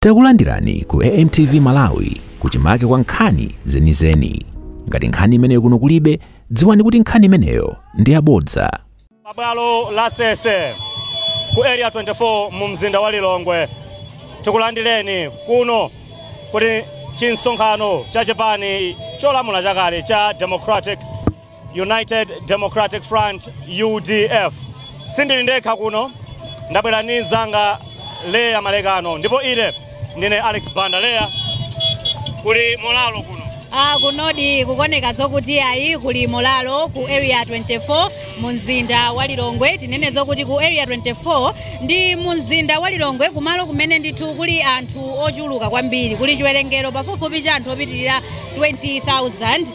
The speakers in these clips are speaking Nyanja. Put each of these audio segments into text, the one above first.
Takulandirani ku AMTV Malawi kuchimake kwa nkhani zenizeni. Ngati nkhani imeneyo kuno kulibe, dziwani kuti nkhani imeneyo ndi yabodza. Pabwalo la Sese ku Area 24 mu mzinda wa Lilongwe, tikulandireni kuno kuti chinsonkhano cha chipani cholamula chakale cha Democratic United Democratic Front, UDF. Sindili ndekha kuno, ndabwera ndi mzanga Leya Malekano, ndipo ine ndine Alex Banda. Leya, kuli molalo kuno? Kunodi kukoneka zokuti ayi, kuli molalo ku Area 24 mu mzinda wa Lilongwe. Tinene zokuti ku Area 24 ndi mu mzinda wa Lilongwe, kumalo kumene ndithu kuli anthu ochuluka kwambiri, kuli chiwerengero pafupifupi cha anthu opitirira 20,000.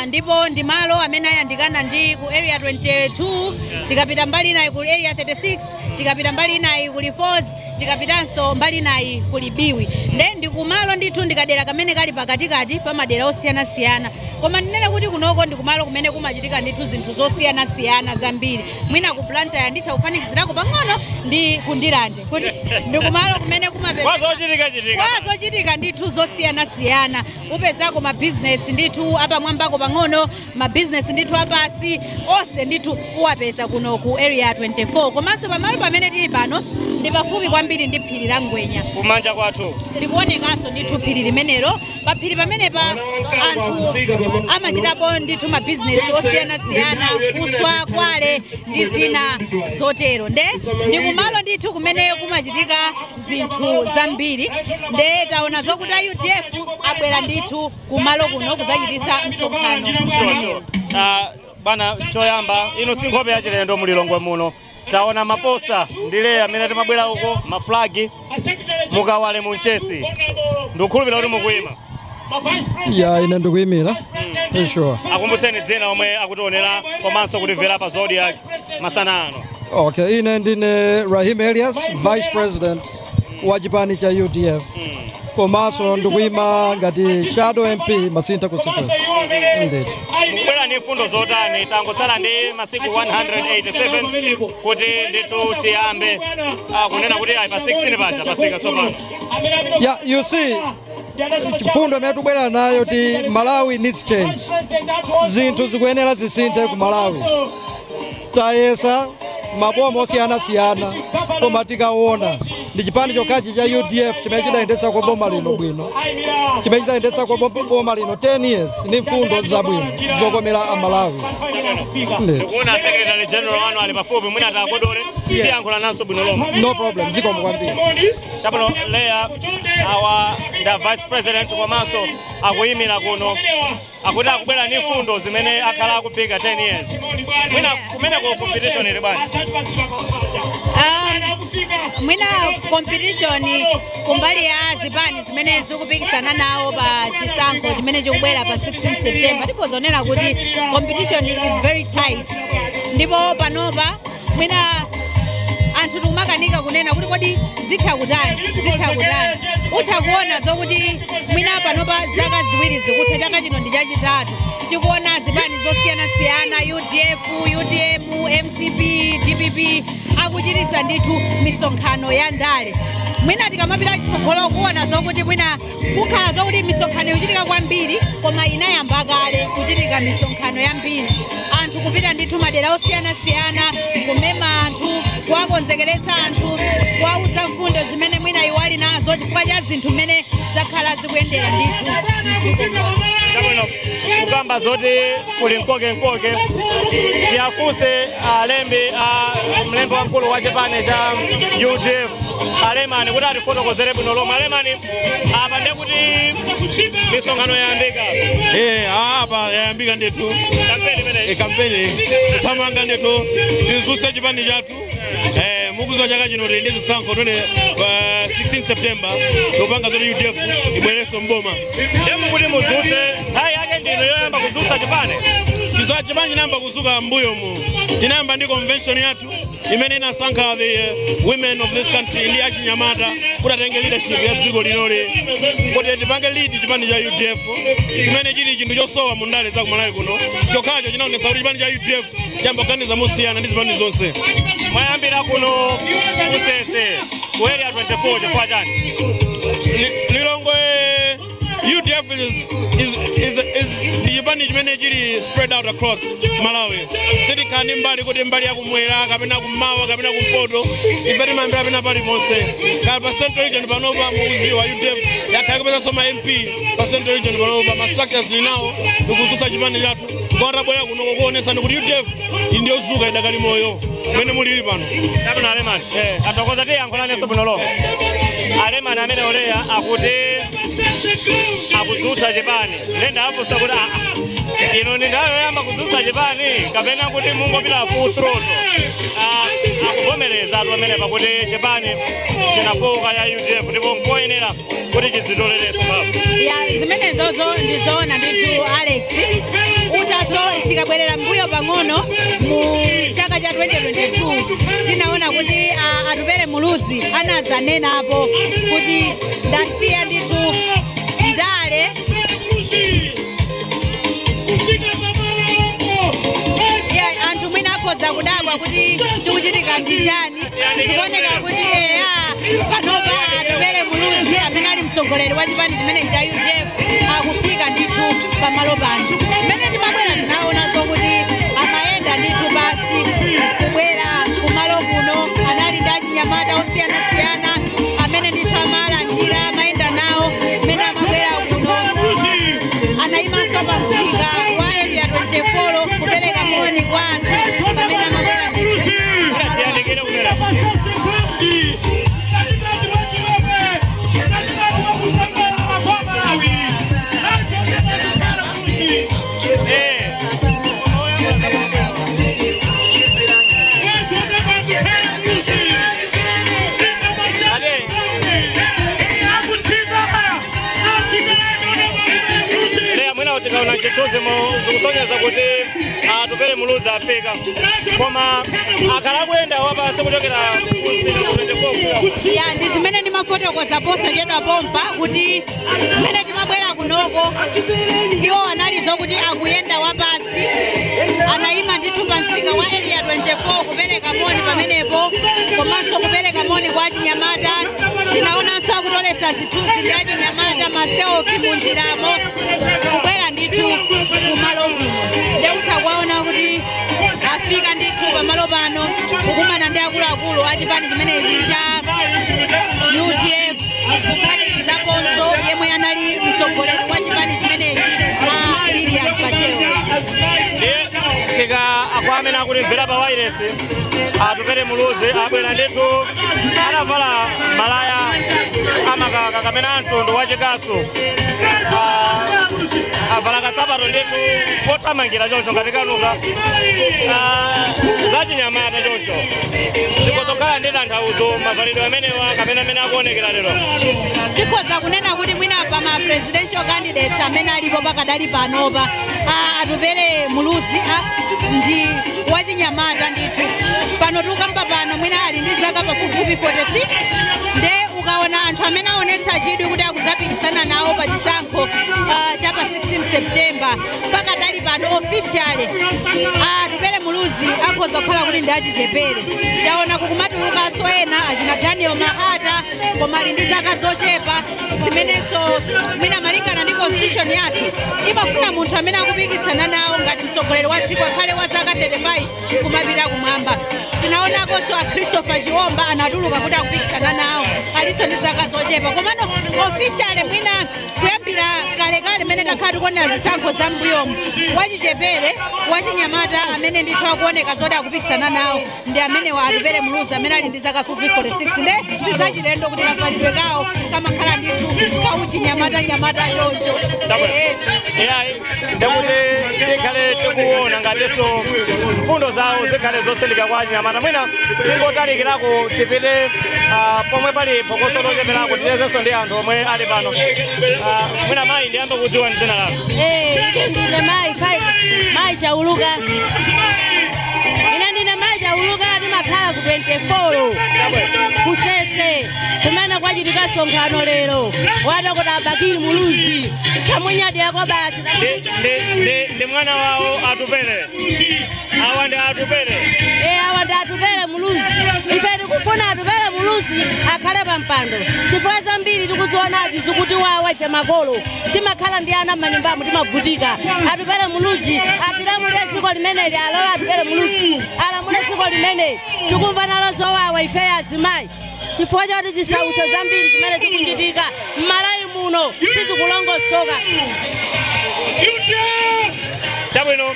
Ndipo ndi malo amene ayandikana ndi ku Area 22, tikapita mbali inayi kuli Area 36, tikapita mbali inayi kuli Falls, tikapitanso mbali inayi kuli Biwi. Nde ndi kumalo ndithu ndikadera kamene kali pakatikati pa madera osiyanasiyana. Koma ndinene kuti kunoko ndi kumalo kumene kumachitika ndithu zinthu zosiyanasiyana zambiri. Mwina ku Blantyre nditha kufanikizirako pang'ono ndi kundilande kuti ndi kumalo kumene kumapezeka kwazochitika chitika, kwazochitika ndithu zosiyanasiyana. Upezako mabizinesi ndithu apamwambako pang'ono, mabizinesi ndithu apasi, onse ndithu uwapeza kuno ku Area 24. Komanso pamalo pamene tili pano ndi pafupi kwambiri ndi phiri la Ngwenya. Kumanja kwathu likuonekanso ndithu phiri limenelo. Pa phiri pamenepa anthu amachitapo ndithu mabizinesi osiyanasiyana, kuswa kwale ndi zina zotero. Nde ndi kumalo ndithu kumene kumachitika zinthu zambiri. Nde taona zokuti a UDF abwera ndithu kumalo kuno kuzachitisa msonkhano umenewu. Bwana, choyamba, ino si nkhope ya chilendo mulilongwe muno. Taona ma poster ndi Leya amene timabwera uko, ma flag, mukawale munchesi. Ndikukhulupirira kuti mukuyima. Ya, ine ndikuyimira, sure. Akumbutseni dzina omwe akutionera komanso kutimvera pa Zodiac masana ano. Okay, ine ndine Rahim Elias, vice president wa chipani cha UDF, komanso ndikuyima ngati shadow MP Masintha constituency ndithu. Mukubwera ndi mfundo zotani? Tangotsala ndi masiku 187 kuti ndithu tiyambe kunena kuti ayi, pa 16 paja pafika tsopano. Yeah, you see, mfundo imene tikubwera nayo ti Malawi needs change. Zinthu zikuyenera zisinthe ku Malawi. Tayesa maboma osiyanasiyana, koma tikaona ndi chipani chokhachi cha UDF chimene chidayendetsa kwa boma lino bwino, chimene chidayendetsa kwa boma lino 10 years ndi mfundo zabwino zokomera Amalawi. Ndikuona secretary general wanu ali pafupi, mwina atakodole tiyankhula nanso bwino lomwe. No problem, zikomo kwambiri. Chabwino Leya, awa nda vice president komanso akuyimira kuno, akuti akubwera ndi mfundo zimene akhala akuphika 10 years. Mwina kumeneko competition ili bwanji? Mwina competition kumbali ya zipani zimene zikupikisana nawo pa chisankho chimene chikubwera pa 16 September, tikozonera kuti competition is very tight. Ndipo panopa mwina anthu tikumakanika kunena kuti kodi zitha kutani, zitha kutani. Utha kuona zokuti mwina panopa zaka 2 zikutha, chaka chino ndi chachitatu, tikuona zipani zosiyanasiyana, UDF, UTM, MCP, DPP, akuchitisa ndithu misonkhano ya ndale. Mwina tikamapita chitsogolo kuona zokuti mwina kukhala zokuti misonkhano ikuchitika kwambiri, koma inayamba kale kuchitika misonkhano yambiri, anthu kupita ndithu madera osiyanasiyana kumema anthu, kuwakonzekeretsa anthu, kuwauza mfundo zimene mwina iwo ali nazo chifukwa cha zinthu mmene zakhala zikuyendera ndithu mdziko muno. Chabwino, kukamba zoti kuli mkoke mkoke, tiyafunse alembi a mlembi wamkulu wa chipani cha UDF, Alemani, kuti atifotokozere bwino lomwe. Alemani, apa ndiye kuti misonkhano yayambika? Eh, apa yayambika ndithu. Kampeni imeneyi. Kampeni thamanga ndithu, tizuse chipani chathu. Mukuziwa chaka chino tili ndi zisankho 20, 16 September, topanga zoti UDF ibwerenso mboma. Ndiye mukuti mudzutse, nthawi yake ndino yoyamba kudzutsa chipani? Chizo chipani chinayamba kuzuka mbuyo mu, tinayamba ndi convention yathu imene inasankha the women of this country ndi achinyamata kuti atenge leadership ya dziko linoli, kuti tipange lead chipani cha UDF, chimene chili chinthu chosowa mu ndale za kumalawi kuno. Chokhacho chinaonesa kuti chipani cha UDF chiyamboganiza mosiyana ndi zipani zonse. Mwayambira kuno kusese ku Area 24 chifukwa chani? spread out across Malawi. Sitikhala mbali kuti mbali yakumwera kapena kummawa kapena kumpoto, ife timayambira pena paliponse. Kaya pa Central Region panopa mukuziwa UDF yakhala kupezanso ma MP pa Central Region panopa, ma structures linawo ndikuzusa chipani chathu. Kwatabwera kuno kuonesani kuti UDF ndiyozuka, idakali moyo mmene mulili pano. Tabwino Alemani, atokoza, tiyankhulanenso bwino lomwe. Alemani amene oleya akuti akudzutsa chipani, nde afunsa kuti aa, ino ndi nthawi yoyamba kudzutsa chipani kapena kuti mungopita full throttle? Akuvomereza atu pamene pakuti chipani chinafoka ya UDF ndipo nkoyenera kuti chidzitolerese papo. Ya, zimenezozo ndizoona ndithu, Alex. Utaso tikabwerera mbuyo pang'ono mu chaka cha 2022, tinaona kuti Atupele Muluzi anazanenapo kuti ndasiya ndithu ndale. Ya, anthu mwina akhoza kudabwa kuti chikuchitika ndi chani. Zikuoneka kuti eya, panopa Atupele Muluzi amene ali mtsogoleri wa chipani chimene cha UDF akufika ndithu pamalo pano. Mmene timabwera tinaonanso kuti amayenda ndithu basi kubwera kumalo kuno, anali ndi achinyamata osiyanasiyana amene ndithu amalandira, amayenda nawo mmene amabwera kuno. Anayimanso pa msika wa Area 24 kupereka moni kwa anthu pamene amabwera ndithu. Tiyandikire kumene. Ade. Leya, mwina tikaona chithunzi zikusonyeza kuti Atupele Muluzi afika, koma akhala kuyenda wapansi kuchokera kumsika ku 24. Ya, ndi zimene ndimafotokoza posachedwa pompa kuti mmene timabwera kunoko iwo analizo kuti akuyenda wapasi, anayima ndithu pa msika wa Area 24 kupereka moni pamenepo, komanso kupereka moni kwa achinyamata. Tinaonanso akutolesa zithunzi ndi achinyamata, ma selfie munjiramo kubwera ndithu kumalo kuno. Ndekutha kuwaona kuti afika ndithu pamalo pano kukumana ndi akuluakulu a chipani chimenechi cha UDF, kuphatikizaponso yemwe anali mtsogoleri wa chipani chimenechi, a Lilian Patel. Ndiye tika kwa amene akutimvera pa wireless, Atupele Muluzi abwera ndithu anavala malaya amakaka kapena amtundu wachikasu. Avala kasapato ndithu pothamangira choncho ngati kanuka. Zachinyamata choncho zikuzokhala ndi tanthauzo mavalidwe amenewa kapena amene akuonekera lero? Tikhoza kunena kuti mwina pa ma presidential candidates amene alipo pakadali panopa, Atupele Muluzi ndi wachinyamata ndithu. Pano tikukamba pano mwina ali ndi zaka pafupifupi 46. Nde ukaona anthu amene aonetsa chidwi kuti akuzapikisana nawo pa chisankho cha pa 16 September, pakadali pano officially Atupele Muluzi akhoza kukhala kuti ndi achichepere. Taona kukumatulukanso ena achina Daniel Mahata, koma ali ndi zaka zochepa zimenenso mwina malingana ndi constitution yathu imafuna munthu amene akupikisana nawo ngati mtsogoleri wa dziko akhale wa zaka 35 kumapita kumwamba. Tinaonakonso a Christopher Chiomba anatuluka kuti akupikisana nawo, alinso ndi zaka zochepa. Komano officially mwina kuyambira kalekale mmene takhala tikuonera zisankho za mbuyomu, wachichepere wachinyamata amene ndithu akuoneka zoti akupikisana nawo ndi amene wa Atupele Muluzi amene ali ndi zaka 46. Nde sizachilendo kuti kavalidwe kawo kamakhala ndithu kauchinyamata nyamata choncho. Iyayi, ndekuti tikhale tikuona ngatinso mfundo zawo zikhale zotsindika kwa anyamata. Mwina tingotalikirako tipite pomwe pali phokoso locheperako, tichezenso ndi anthu omwe ali pano. Mwina mayi, ndiyambe kudziwa ndi dzina lanu. Ine ndine mayi mayi Chauluka. Ine ndine mayi Chauluka, ndimakhala ku 24 kusese kumene kwachitika sonkhano lero wadokota Bakili Muluzi, tamunyadiyako basi. Ndi mwana wawo Atupele? Awa ndi Atupele? Awa ndi Atupele Muluzi. Ife tikufuna Atupele Muluzi. Muluzi akhale pa mpando, chifukwa zambiri tikuzionazi zikutiwawa ife makolo timakhala ndi ana m'manyumbamo timavutika. Atupele Muluzi atilamulire dziko limeneli, alowe Atupele Muluzi alamule dziko limeneli. Tikumva nalo zowawa ife azimayi chifukwa choti zisautso zambiri zimene zikuchitika m'Malawi muno sizikulongosoka. Chabwino,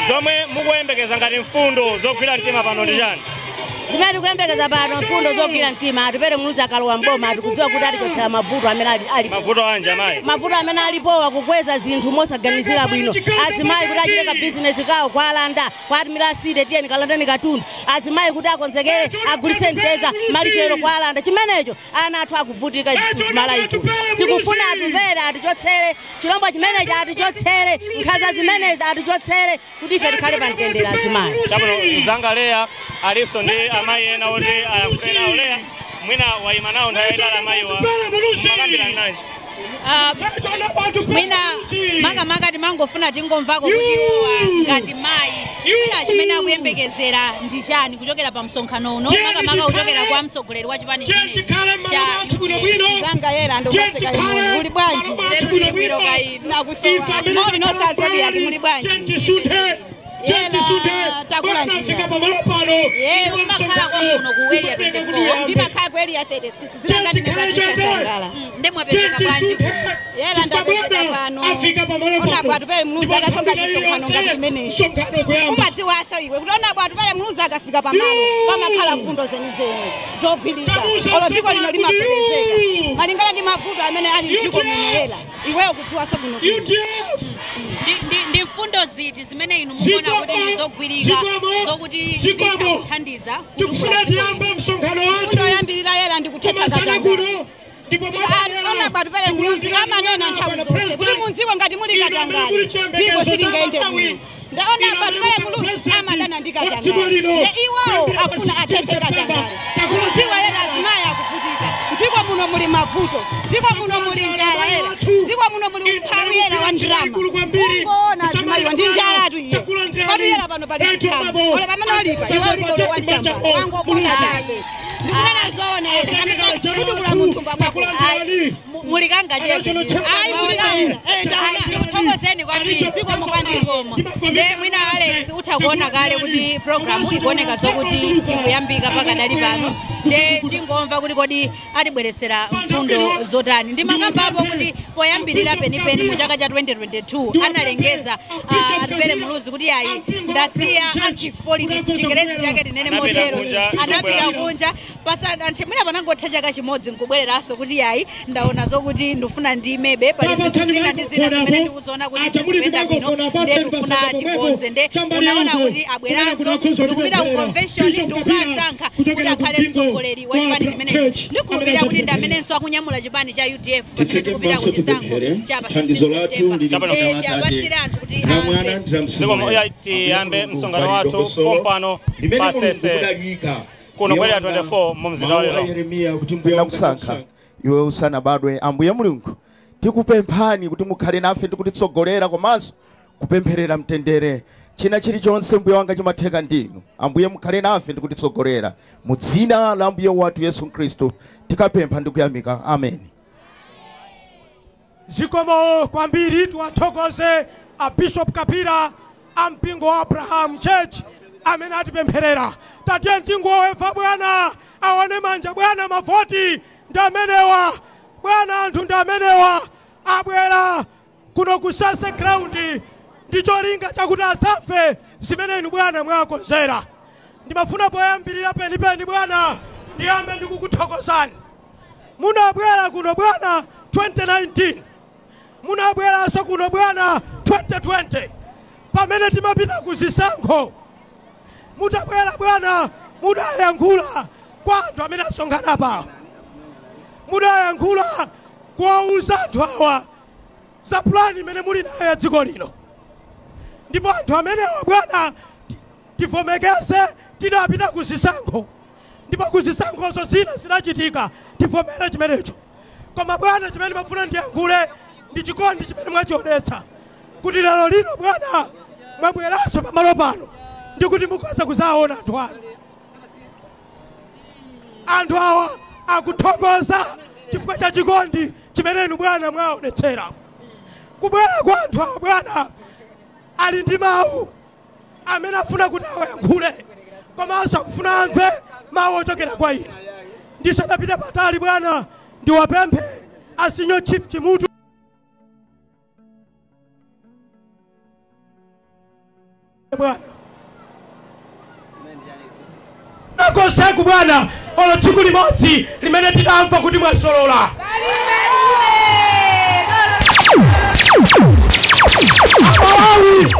zomwe mukuyembekeza ngati mfundo zogwira mtima pano ndi chani? Zimene tikuyembekeza pano, mfundo zogwira mtima, Atupele Muluzi akalowa mboma tikudziwa kuti atichotsera mavuto amene ali. Mavuto anji, amayi? Mavuto amene alipowa, kukweza zinthu mosaganizira bwino. Azimayi kuti achite ka bizinesi kawo, kwalanda kwatimira aside tiyeni kalandani katundu. Azimayi kuti akonzekere agulise mteza malichero, kwalanda chimenecho. Ana athu akuvutika Malawi. Tikufuna Atupele atichotsere chilombo chimenecho, atichotsere nkhanza zimenezi, atichotsere kuti ife tikhale pa mtendere azimayi. Chabwino, mzanga Leya alinso ndi amayi ena oti ayankhule nawo. Leya, mwina wayima nawo nthawi yayitali amayiwa, makambirana nanji? Mwina makamaka timangofuna tingomvako kuti iwowa ngati mayi, mwina chimene akuyembekezera ndi chani kuchokera pa msonkhano uno, makamaka kuchokera kwa mtsogoleri wa chipani chimenechi cha UTM. Zanga yera ndokaseka imoni, uli bwanji? Nakusowa moni nosazodi muli bwanji? Yela takula njira. Yero umakhala kwakuno ku Area 24? Ndimakhala ku Area 36, zinanga ndine Sangala. Nde mwapezeka bwanji? Yera ndapezeka pano onapo Atupele Muluzi akasonga chisonkhano ngati chimenechi, umadziwaso iwe kuti onapo Atupele Muluzi akafika pamalo pamakhala mfundo zenizeni zogwirika, olo dziko lino limapezeka malingana ndi mavuto amene ali mdziko muno. Yera iweyo kudziwaso bwino. Ndi mfundo ziti zimene inu mukuona kuti ndi zogwirika, zokuti zitha kuthandiza kutukula dziko lino? Mfundo yoyambirira yera ndikuthetsa katangale. Ona Atupele Muluzi amanena nthawi zonse kuti mundziko ngati muli katangale dziko silingaende bwino. Ndaona Atupele Muluzi amadana ndi katangale, nde iwowo afuna athetse katangale. Mudziwa yera azimayi akuvutika mdziko muno, muli mavuto dziko muno, muli njala yera dziko muno, muli umphawi yera wa ndrama. Ungoona azimayiwa ndi njalatu iye patu yera pano pali umphawi ole pamene ulipa iwe ulipo wa mtambala wangopona chabe. Ndikunena zoona yera kutukula muthumba mwako. Mulikanga chepe. Ayi, mulikanga. Ndaona. Tikuthokozeni kwambiri. Zikomo kwambiri. Zikomo. Nde mwina Alex utha kuona kale kuti program ikuoneka zokuti ikuyambika pakadali pano, nde tingomva kuti kodi atibweresera mfundo zotani. Ndimakambapo kuti poyambirira penipeni mu chaka cha 2022 analengeza Atupele Muluzi kuti ayi, ndasiya active politics, Chingerezi chake tinene Anapita motero. kunja, Anapita kunja pasa anthu mwina panangotha chaka chimodzi nkubwereranso kuti ayi, ndaona zokuti ndifuna ndimebe, pali zinthu zina ndi zina zimene ndikuzoona kuti sizikuyenda bwino, nde ndikufuna tikonze. Nde unaona kuti abweranso ndikupita ku convention ndikukasankha kuti akhale mtsogoleri wa chipani chimenechi. Ndikukhulupirira kuti ndi amenenso akunyamula chipani cha UDF pamene tikupita ku chisankho cha pa 16 September. Nde tiapatsire anthu kuti amve. Zikomo. Ya, tiyambe msonkhano wathu pompano pasese kuno ku Area 24 mu mzinda wa Lilongwe. Nakusankha iwe usanabadwe. Ambuye Mulungu, tikupemphani kuti mukhale nafe ndi kutitsogolera komanso kupempherera mtendere. China chilichonse, Mbuye wanga, chimatheka ndinu. Ambuye, mukhale nafe ndi kutitsogolera. Mu dzina la Mbuye wathu Yesu Khristu tikapempha ndi kuyamika, amen. Zikomo kwambiri. Tiwathokoze a Bishop Kapira a mpingo wa Abraham Church amene atipempherera. Tatiye mtingowefa bwana aone manja. Bwana, mavoti ndi amenewa. Bwana, anthu ndi amenewa, abwera kuno ku Sase Ground ndi cholinga chakuti adzafe zimene inu bwana mwakonzera. Ndimafuna poyambirira penipeni, bwana, ndiyambe ndikukuthokozani. Munabwera kuno bwana 2019, munabweranso kuno bwana 2020 pamene timapita ku zisankho. Mutabwera bwana, mudayankhula kwa anthu amene asonkhana pawo, mudayankhula kuwauza anthu awa za pulani imene muli nayo ya dziko lino. Ndipo anthu amenewa bwana, tivomekeze, tidapita ku zisankho ndipo ku zisankhozo zina zinachitika, tivomere chimenecho. Koma bwana, chimene mafuna ndiyankhule ndi chikondi chimene mwachionetsa kuti lero lino bwana mwabweranso pamalo pano ndikuti mukhoza kuzaona anthu anu. Anthu awa akuthokoza chifukwa cha chikondi chimene inu bwana mwaonetsera. Kubwera kwa anthu awa bwana ali ndi mawu amene afuna kuti awayankhule, komanso akufuna amve mawu ochokera kwa inu. Ndisanapite patali bwana, ndiwapemphe a Senior Chief Chimutu bwana nakoseku bwana, olo tsiku limodzi limene tidamva kuti mwasolola. Amalawi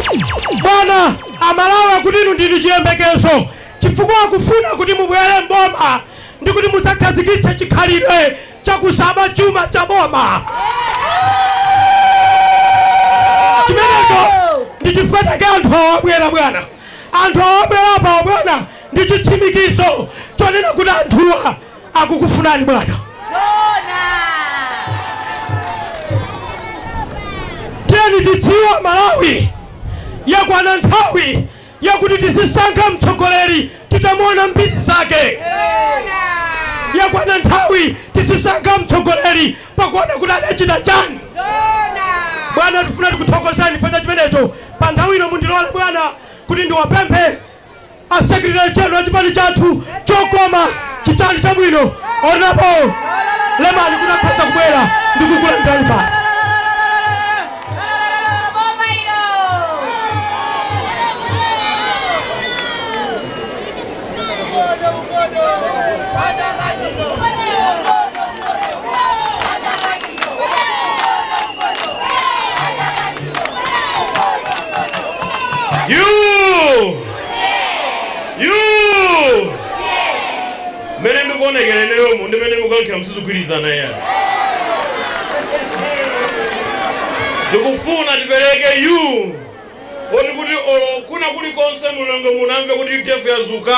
bwana, Amalawi akuti inu ndinu chiyembekezo, chifukwa akufuna kuti mubwere mboma ndi kuti musakhazikitse chikhalidwe chakusaba chuma cha boma. Chimenecho ndi chifukwa chake anthu awabwera bwana. Anthu awabwera apa bwana ndi chitsimikizo chonena kuti anthuwa akukufunani bwana. Tiyeni tidziwa Malawi yakwana nthawi yakuti tizisankha mtsogoleri titamuona mbiri zake. Yakwana nthawi tizisankha mtsogoleri pakuona kuti adachita chani. Bwana, tifuna tikuthokozani chifukwa chimenecho. Pa nthawi ino mundilole bwana kuti ndiwapemphe a secretary general wa chipani chathu chokoma chichani chabwino Honorable Lemani kuti akhoza kubwera ndi kukulandirani pano. You! Mene ndikuonekera ineyomo ndi mene mukuyankhira musizigwirizana ya. Ndikufuna tipereke you. Oti kuti olo kuna kulikonse mulongo munamve kuti UDF yazuka.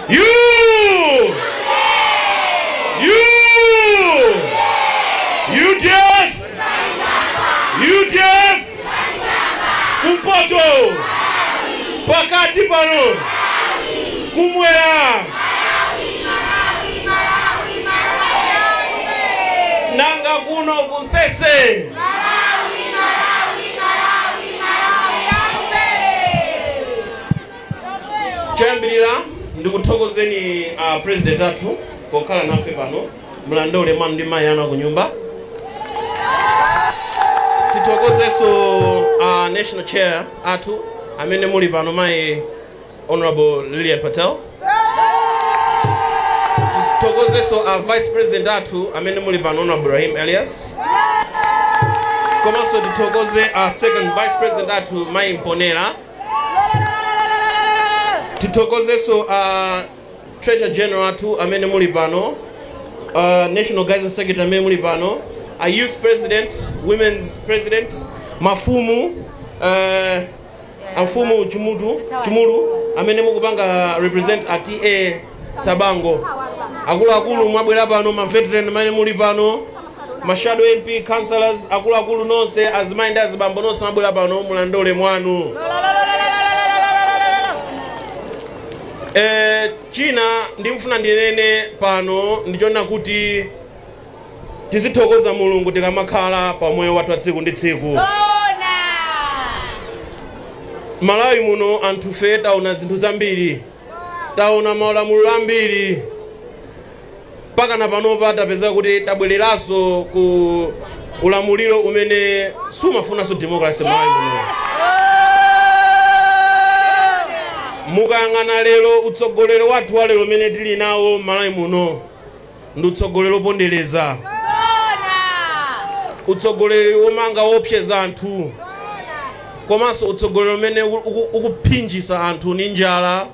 You! You! UDF! UDF! Kumpoto! Pakati pano! Kumwera! Nanga kuno kunsese! Choyambirira ndikuthokozeni president athu pokhala nafe pano, mlando ulemu ndi mayi anu akunyumba. Tithokozenso national chair athu amene muli pano, mayi Honorable Lillian Patel. Tithokozenso vice president athu amene muli pano, Honorable Rahim Elias. Komanso tithokoze second vice president athu mayi Mponera. Tithokozenso treasurer general athu amene muli pano, national guidance secretary amene muli pano, a youth president, women's president, mafumu, amfumu Chimulu amene mukupanga represent a TA Tsabango. Akuluakulu mwabwera pano, ma veteran amene muli pano, ma shadow MP councillors, akuluakulu nonse, azimayi ndi azibambo nonse mwabwera pano, mulandole mwanu. China ndimfuna ndinene pano ndichona kuti tizithokoza Mulungu tikamakhala pamoyo wathu wa tsiku ndi tsiku. Malawi muno anthufe taona zinthu zambiri, taona maulamuliro ambiri, mpaka na panopa tapeza kuti tabwereranso ku ulamuliro umene sumafunanso democracy Malawi muno. Mukayang'ana lero utsogoleri wathu wa lero umene tili nawo Malawi muno ndi utsogoleri wopondereza, utsogoleri womanga wopseza anthu, komanso utsogoleri umene ukuphinjisa anthu ndi njala,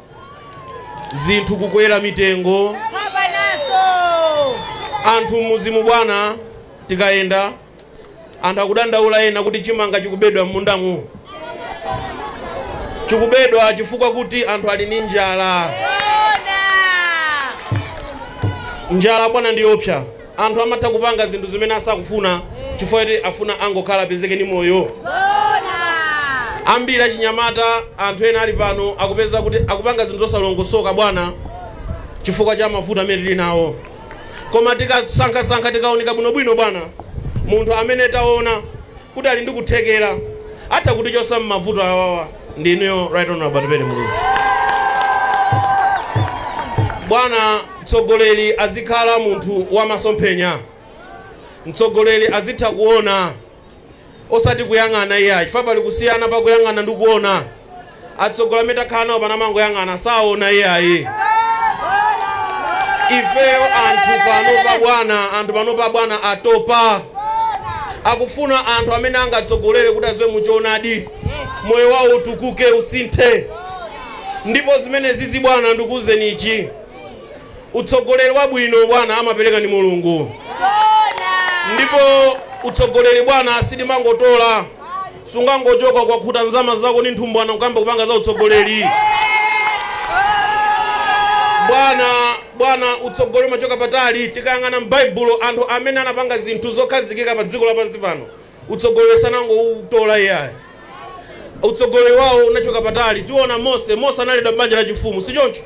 zinthu kukwera mitengo, anthu muzimu bwana. Tikayenda anthu akudandaula ena kuti chimanga chikubedwa m'mundamu, chikubedwa chifukwa kuti anthu ali ndi njala. Njala bwana ndiyopsa, anthu amatha kupanga zinthu zimene asakufuna chifukwa kuti afuna angokhala apezeke ndi moyo. Ambiri achinyamata anthu ena ali pano akupeza kuti akupanga zinthu zosalongosoka bwana, Chifukwa cha mavuto amene tili nawo. Koma tikasankhasankha tikaoneka bwinobwino bwana, munthu amene taona kuti ali ndi kuthekera atha kutichosa m'mavuto awawa ndi inuyo Right Honorable Atupele Muluzi. Bwana, mtsogoleri azikhala munthu wamasomphenya. Mtsogoleri azitha kuona, osati kuyang'ana iyayi, chifukwa pali kusiyana pa kuyang'ana ndi kuona. Atsogoleri amene takhala nawo panamangoyang'ana, saona iyayi. Ifeyo anthu pano pa bwana, anthu pano pa bwana atopa, akufuna anthu amene angatsogolere kuti aziwe muchoonadi, moyo wawo utukuke, usinthe. Ndipo zimene zizi bwana, ndikuwuzeni ichi, utsogoleri wabwino bwana amapereka ni Mulungu. Ndipo utsogoleri bwana sitimangotola, sungangochoka kwakhuta nzama zako ndi nthumbwana kukamba kupanga za utsogoleri. Bwana, bwana, utsogoleri umachoka patali. Tikayang'ana m'Baibulo, anthu amene anapanga zinthu zokhazikika pa dziko lapansi pano, utsogoleri sanangoutola iyayi, utsogoleri wawo unachoka patali. Tiona Mose. Mose analedwa m'banja la chifumu, si choncho?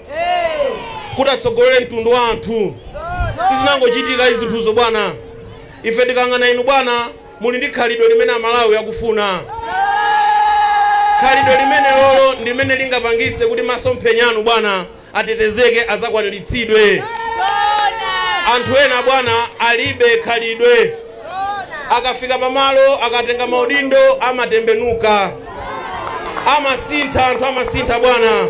Kuti atsogolere mtundu wa anthu, sizinangochitika izi zinthuzo bwana. Ife tikang'ana inu bwana, muli ndi khalidwe limene Amalawi akufuna. Khalidwe limene lolo ndimene lingapangise kuti masomphenyanu bwana atetezeke, azakwaniritsidwe. Anthu ena bwana alibe khalidwe, akafika pamalo, akatenga maudindo, amatembenuka, amasintha. Anthu amasintha bwana.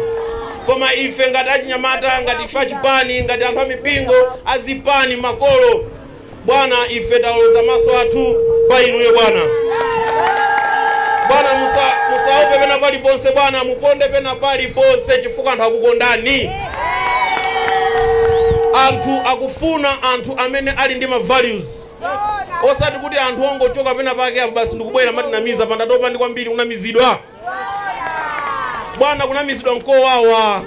Koma ife ngati achinyamata, ngati ife achipani, ngati anthu amipingo, azipani, makolo bwana, ife taloza maso athu pa inuyo bwana. Bwana, musaope pena paliponse bwana, muponde pena paliponse, chifukwa anthu akukondani. Anthu akufuna anthu amene ali ndi ma values, osati kuti anthu ongochoka pena pake apo basi ndikubwera matinamiza. Pandatopa ndi kwambiri kunamizidwa bwana, kunamizidwa nkowawa.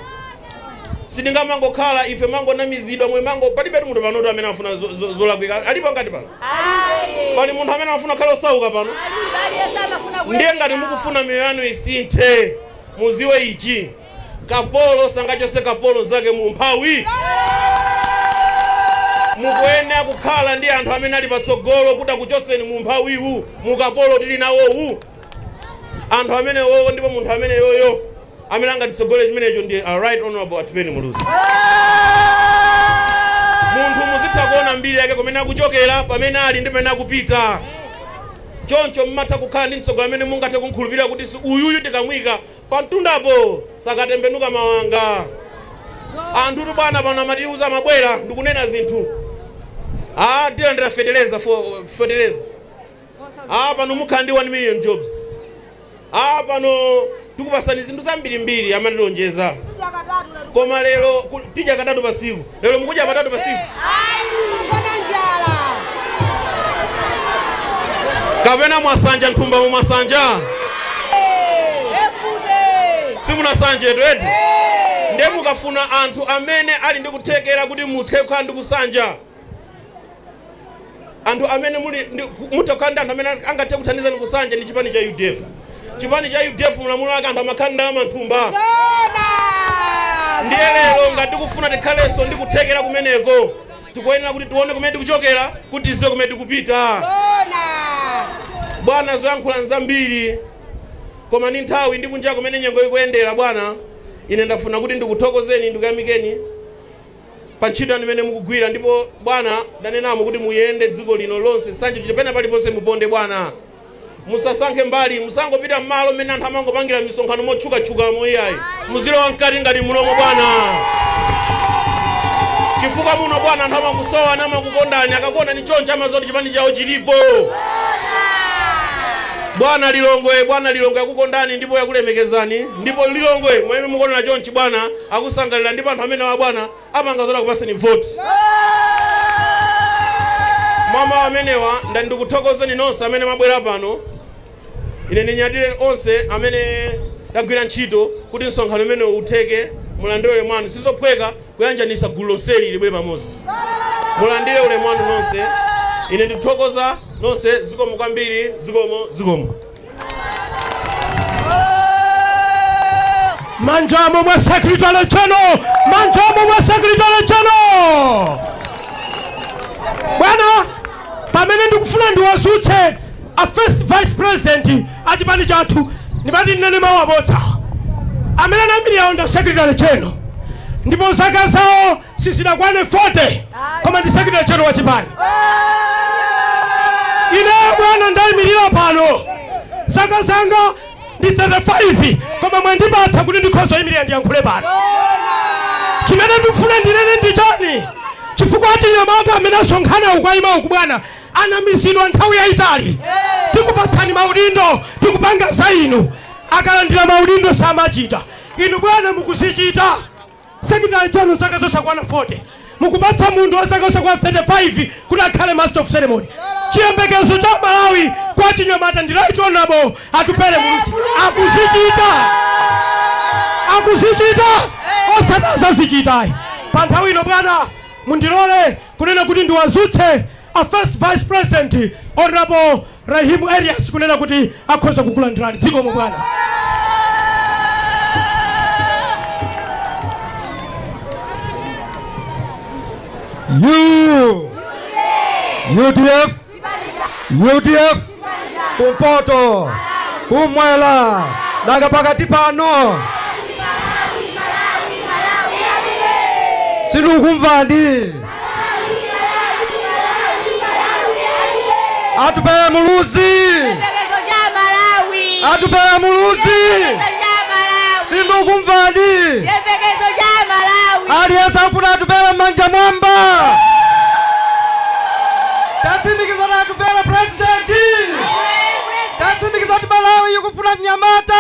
Sitingamangokhala ife mangonamizidwa mwe mango. Palibe munthu panoto amene afuna zolakwika. Alipo ngati pano pali munthu amene afuna khala osauka pano? Ndiye ngati mukufuna miyoyo yanu isinthe, muziwe ichi: kapolo sangachose kapolo zake mu mphawi. Mukuyenera kukhala ndi anthu amene ali patsogolo kuti akuchoseni mu mphawiwu, mukapolo tili nawowu, anthu amene wowo. Ndipo munthu amene yoyo amene angatitsogolere chimenecho ndi a Right Honorable Atupele Muluzi. Munthu muzitha kuona mbiri yake, kumene akuchokera, pamene ali ndi pamene akupita. Choncho mmatha kukhala ndi mtsogoleri amene mungathe kumkhulupirira kuti si uyuyu, tikamuyika pamtundapo sakatembenuka mawanga. Anthu tu bwana pano amatiuza, amabwera ndikunena zinthu: ah, tilandira feteleza, feteleza, ah, pano mukhala ndi 1 million jobs, ah, pano tikupasani zinthu zambirimbiri, amatilonjeza. Koma lero tidya katatu pasiku. Lero mukudya patatu pasiku kapena mwasanja nthumba? Mwasanja? Simunasanje eti? Ndiye mukafuna anthu amene ali ndi kuthekera kuti muthe kukhala ndi kusanja, anthu amene muli mutha kukhala ndi anthu amene angathe kuthandizani kusanja ndi chipani cha UDF. Chipani cha UDF, mulamulo wake anthu amakhala ndalama nthumba. Ndiye lero ngati tikufuna tikhalenso ndi kuthekera kumeneko, tikuyenera kuti tione kumene tikuchokera kuti tiziwe kumene tikupita. Bwana, zoyankhula nzambiri, koma ndi nthawi ndi kunja kumene nyengo ikuyendera bwana, ine ndafuna kuti ndikuthokozeni, ndikuyamikeni pa ntchito yanu imene mukugwira. Ndipo bwana, ndanenamo kuti muyende dziko lino lonse, Nsanje chite pena paliponse muponde bwana, musasankhe mbali, musangopita m'malo mmene anthu amangopangira misonkhano motchukatchukamo iyayi. Muzilowa mkati ngati mulomo bwana, chifukwa muno bwana anthu amakusowa, amakukondani. Akakuona ni choncho amazoti chipani chawo chilipo bwana. Lilongwe bwana, Lilongwe akukondani ndipo yakulemekezani. Ndipo Lilongwe mwene mukuonera chonchi bwana, akusangalira. Ndipo anthu amene wa bwana apanga zoti akupaseni voti. Mama amenewa ndikuthokozeni nonse amene mwabwera pano. Ine ndinyadire onse amene tagwira ntchito kuti msonkhano umene utheke. Mulandire ulemu wanu. Sizophweka kuyanjanisa gulu lonseli libwere pamodzi. Mulandire ulemu wanu nonse. Ine ndikuthokoza nonse. Zikomo kwambiri, zikomo, zikomo. Manjamo mwa secretary general, manjamo mwa secretary general. Bwana, pamene ndikufuna ndiwazutse a first vice president achipani chathu, ndimati ndinene mawu abodza. Amene anayambirira ndi secretary general, ndipo zaka zawo sizidakwane 40, koma ndi secretary general wa chipani. Ine bwana ndayimirira pano, zaka zanga ndi 35, koma mwandipatsa kuti ndikhoza kuyimirira ndiyankhule pano. Chimene ndikufuna ndinene ndi chani? Chifukwa achinyamata amene asonkhana ukayima uku bwana anamizidwa nthawi yayitali. Tikupatsani maudindo, tikupanga za inu. Akalandira maudindo samachita. Inu bwana mukuzichita. Secretary general zaka zosakwana 40, mukupatsa munthu wa zaka zosakwana 35 kuti akhale master of ceremony. Chiyembekezo cha Malawi kwa chinyamata ndi right honorable Atupele Muluzi. Akuzichita, akuzichita, osati. Pa nthawi ino bwana mundilole kunena kuti ndiwazutse a first vice president honorable Rahimu Elias kunena kuti akhoza kukulandirani. Zikomo bwana. UDF, UDF, kumpoto, kumwela, nanga pakati pano. Sindikukumvani. Atupele Muluzi. Atupele Muluzi. Sindikukumvani. Aliyense afuna Atupele manja mwamba. Tatsimikiza na Atupele president. Tatsimikiza kuti Malawi ikufuna mnyamata.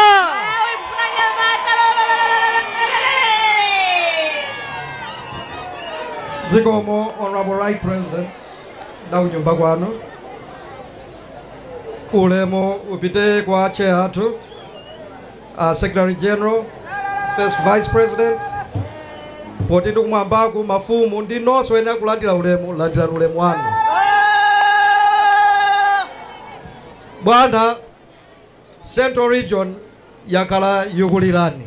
Zikomo, Honorable Right President, ndakunyumba kwanu. Ulemu upite kwa chair athu, Secretary General, First Vice President, poti ndikumwambaku mafumu ndi nonse ene akulandira ulemu, landirani ulemu wanu. Bwana, Central Region yakhala yukulirani.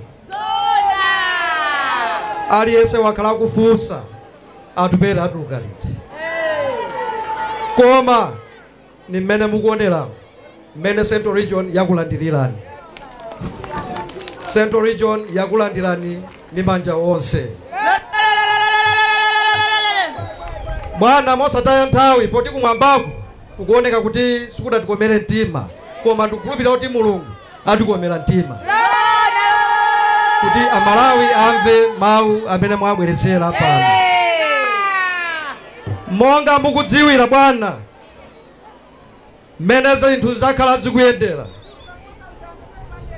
Aliyense wakhala kufunsa Atupele atuluka liti. Koma ni mmene mukuonera mmene Central Region yakulandirirani. Central Region yakulandirani ni manja onse. Bwana, mosataya nthawi poti kumwambaku kukuoneka kuti sikudatikomere mtima, koma ndikukhulupirira kuti Mulungu atikomera mtima kuti Amalawi amve mawu amene mwabweretsera pano. Monga mukudziwira bwana mmene zinthu zakhala zikuyendera,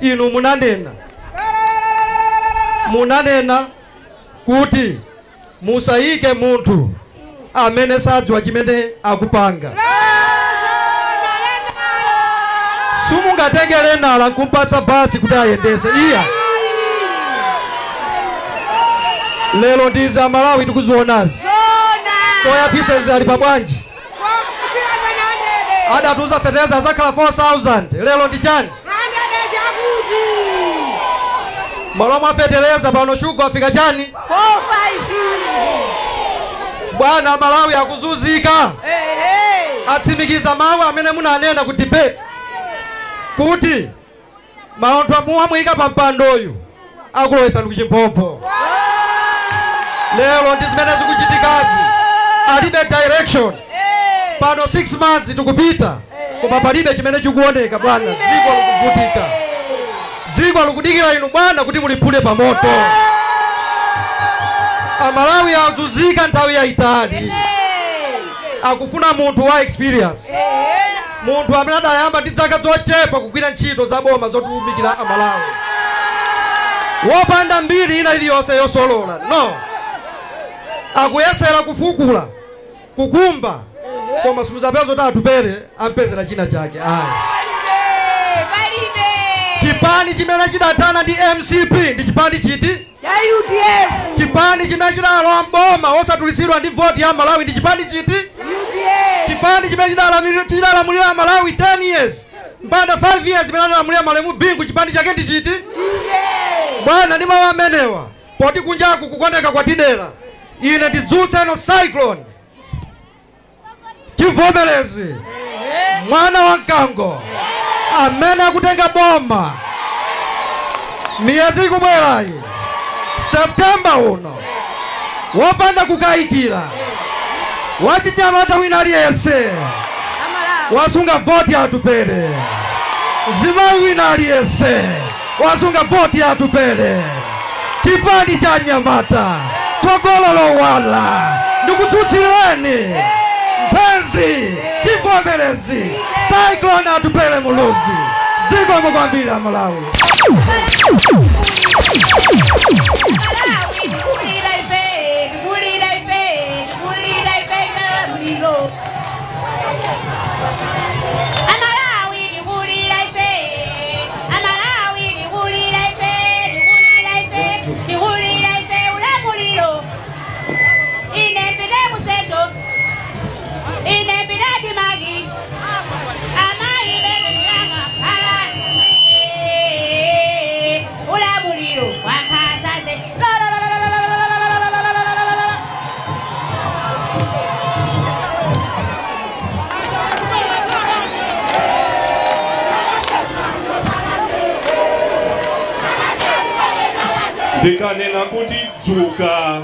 inu munanena kuti musayike munthu amene sadziwa chimene akupanga. Simungatengere nala nkumpatsa basi kuti ayendetse iya. Lero ndizi Amalawi tikuzionazi. Soya pieces ali pabwanji. Adatuza fetereza zakhala 4000. Lero ndi chani? Malo mwa fetereza pano shuga afika chani? 45. Bwana, Malawi akuzuzika. Atsimikiza mawu amene munanena ku debate kuti maontho amuwamuyika pa mpandoyu akulowetsani kuchimphompho. Lero ndi zimene zikuchitikazi. Alibe direction. Pano 6 months tikupita, koma palibe chimene chikuoneka bwana. Dziko likuvutika. Dziko likudikira inu bwana kuti muliphule pamoto. Amalawi azuzika nthawi yayitali. Akufuna munthu wa experience, munthu amene adayamba ndi zaka zochepa kugwira ntchito za boma zotumikira Amalawi, wopanda mbiri ina iliyonse yosolola. No, akuyesera kufukula, kukumba, koma simuzapeza kuti Atupele ampezera china chake. Ayi, chipani chimene chidathana ndi MCP ndi chipani chiti? Cha UDF. Chipani chimene chidalowa mboma osatulitsidwa ndi voti ya Malawi ndi chipani chiti? UDF. Chipani chimene chidalamulira Malawi 10 years Mpanda 5 years imene analamulira malemu Bingu chipani chake ndi chiti? Bwana ndi mawu amenewa poti kunjaku kukoneka kwatidera. Ine ndidzutsa ino cyclone chivomerezi mwana wa mkango amene akutenga boma miyezi ikubwerayi Septemba uno wopanda kukayikira wachinyamata wina aliyense wasunga voti Atupele, zimayi wina aliyense wasunga voti Atupele, chipani cha nyamata tsogolo wala ndikutsutsireni mpenzi chivomerezi cyclone Atupele Muluzi. Zikomo kwambiri Malawi. Ndikanena kuti dzuka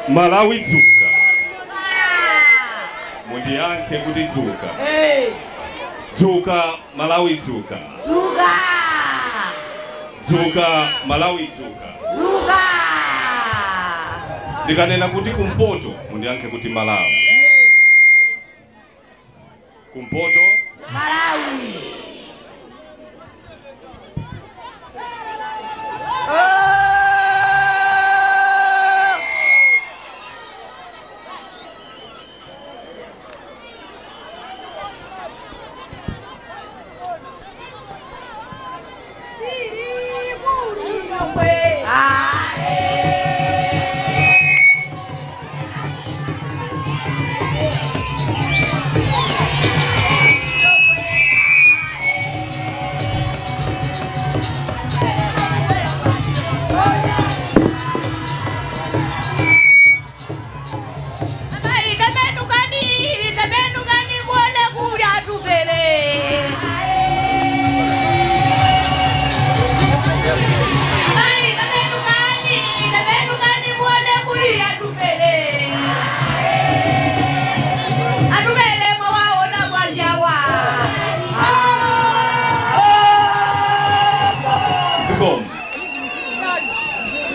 Malawi dzuka, mundiyankhe kuti dzuka. Dzuka Malawi dzuka, dzuka, dzuka Malawi dzuka, dzuka. Ndikanena kuti kumpoto mundiyankhe kuti Malawi. Kumpoto Malawi.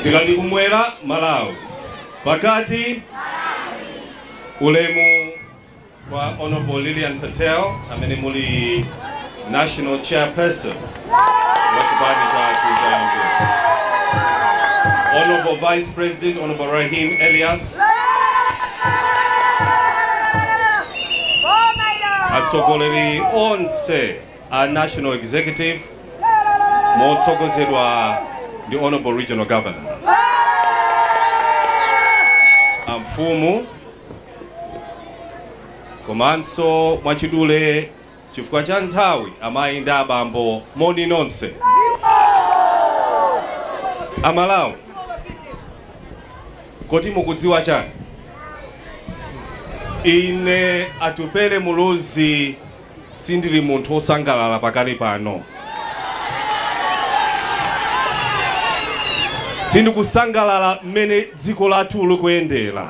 Ndikati kumwera Malawi, pakati ulemu kwa Honorable Lillian Patel amene muli National Chairperson wa chipani chathu cha MDF, Honorable Vice President Honorable Rahim Elias, atsogoleri onse a National Executive motsogozedwa ndi Honorable Regional Governor, amfumu komanso mwachidule chifukwa cha nthawi amayi ndi abambo moni nonse Amalawi, kodi mukudziwa chani? Ine Atupele Muluzi sindili munthu osangalala pakali pano. Sindikusangalala mmene dziko lathu likuyendera.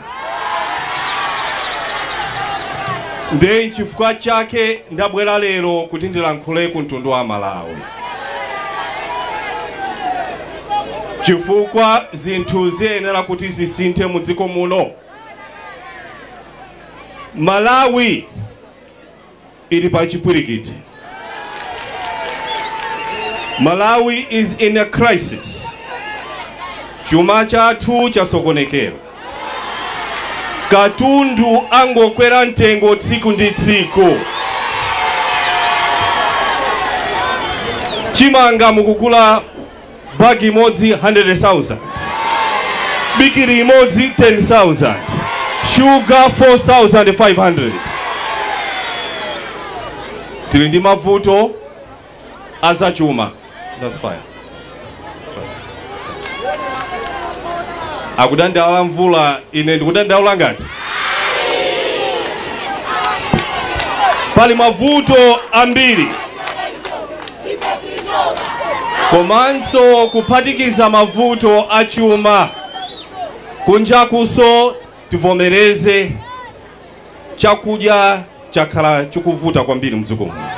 Ndiye chifukwa chake ndabwera lero kuti ndilankhule ku mtundu wa Malawi, chifukwa zinthu ziyenera kuti zisinthe mu dziko muno. Malawi ili pa chipwirikiti. Malawi is in a crisis. Chuma chathu chasokonekera. Katundu angokwera mtengo tsiku ndi tsiku. Chimanga mukugula bagi imodzi 100,000, bikiri imodzi 10,000, sugar 4,500. Tili ndi mavuto azachuma. That's fine. That's fine. Akudandaula mvula, ine ndikudandaula ngati pali mavuto ambiri, komanso kuphatikiza mavuto achuma kunjakuso tivomereze chakudya chakhala chikuvuta kwambiri mdziko muno.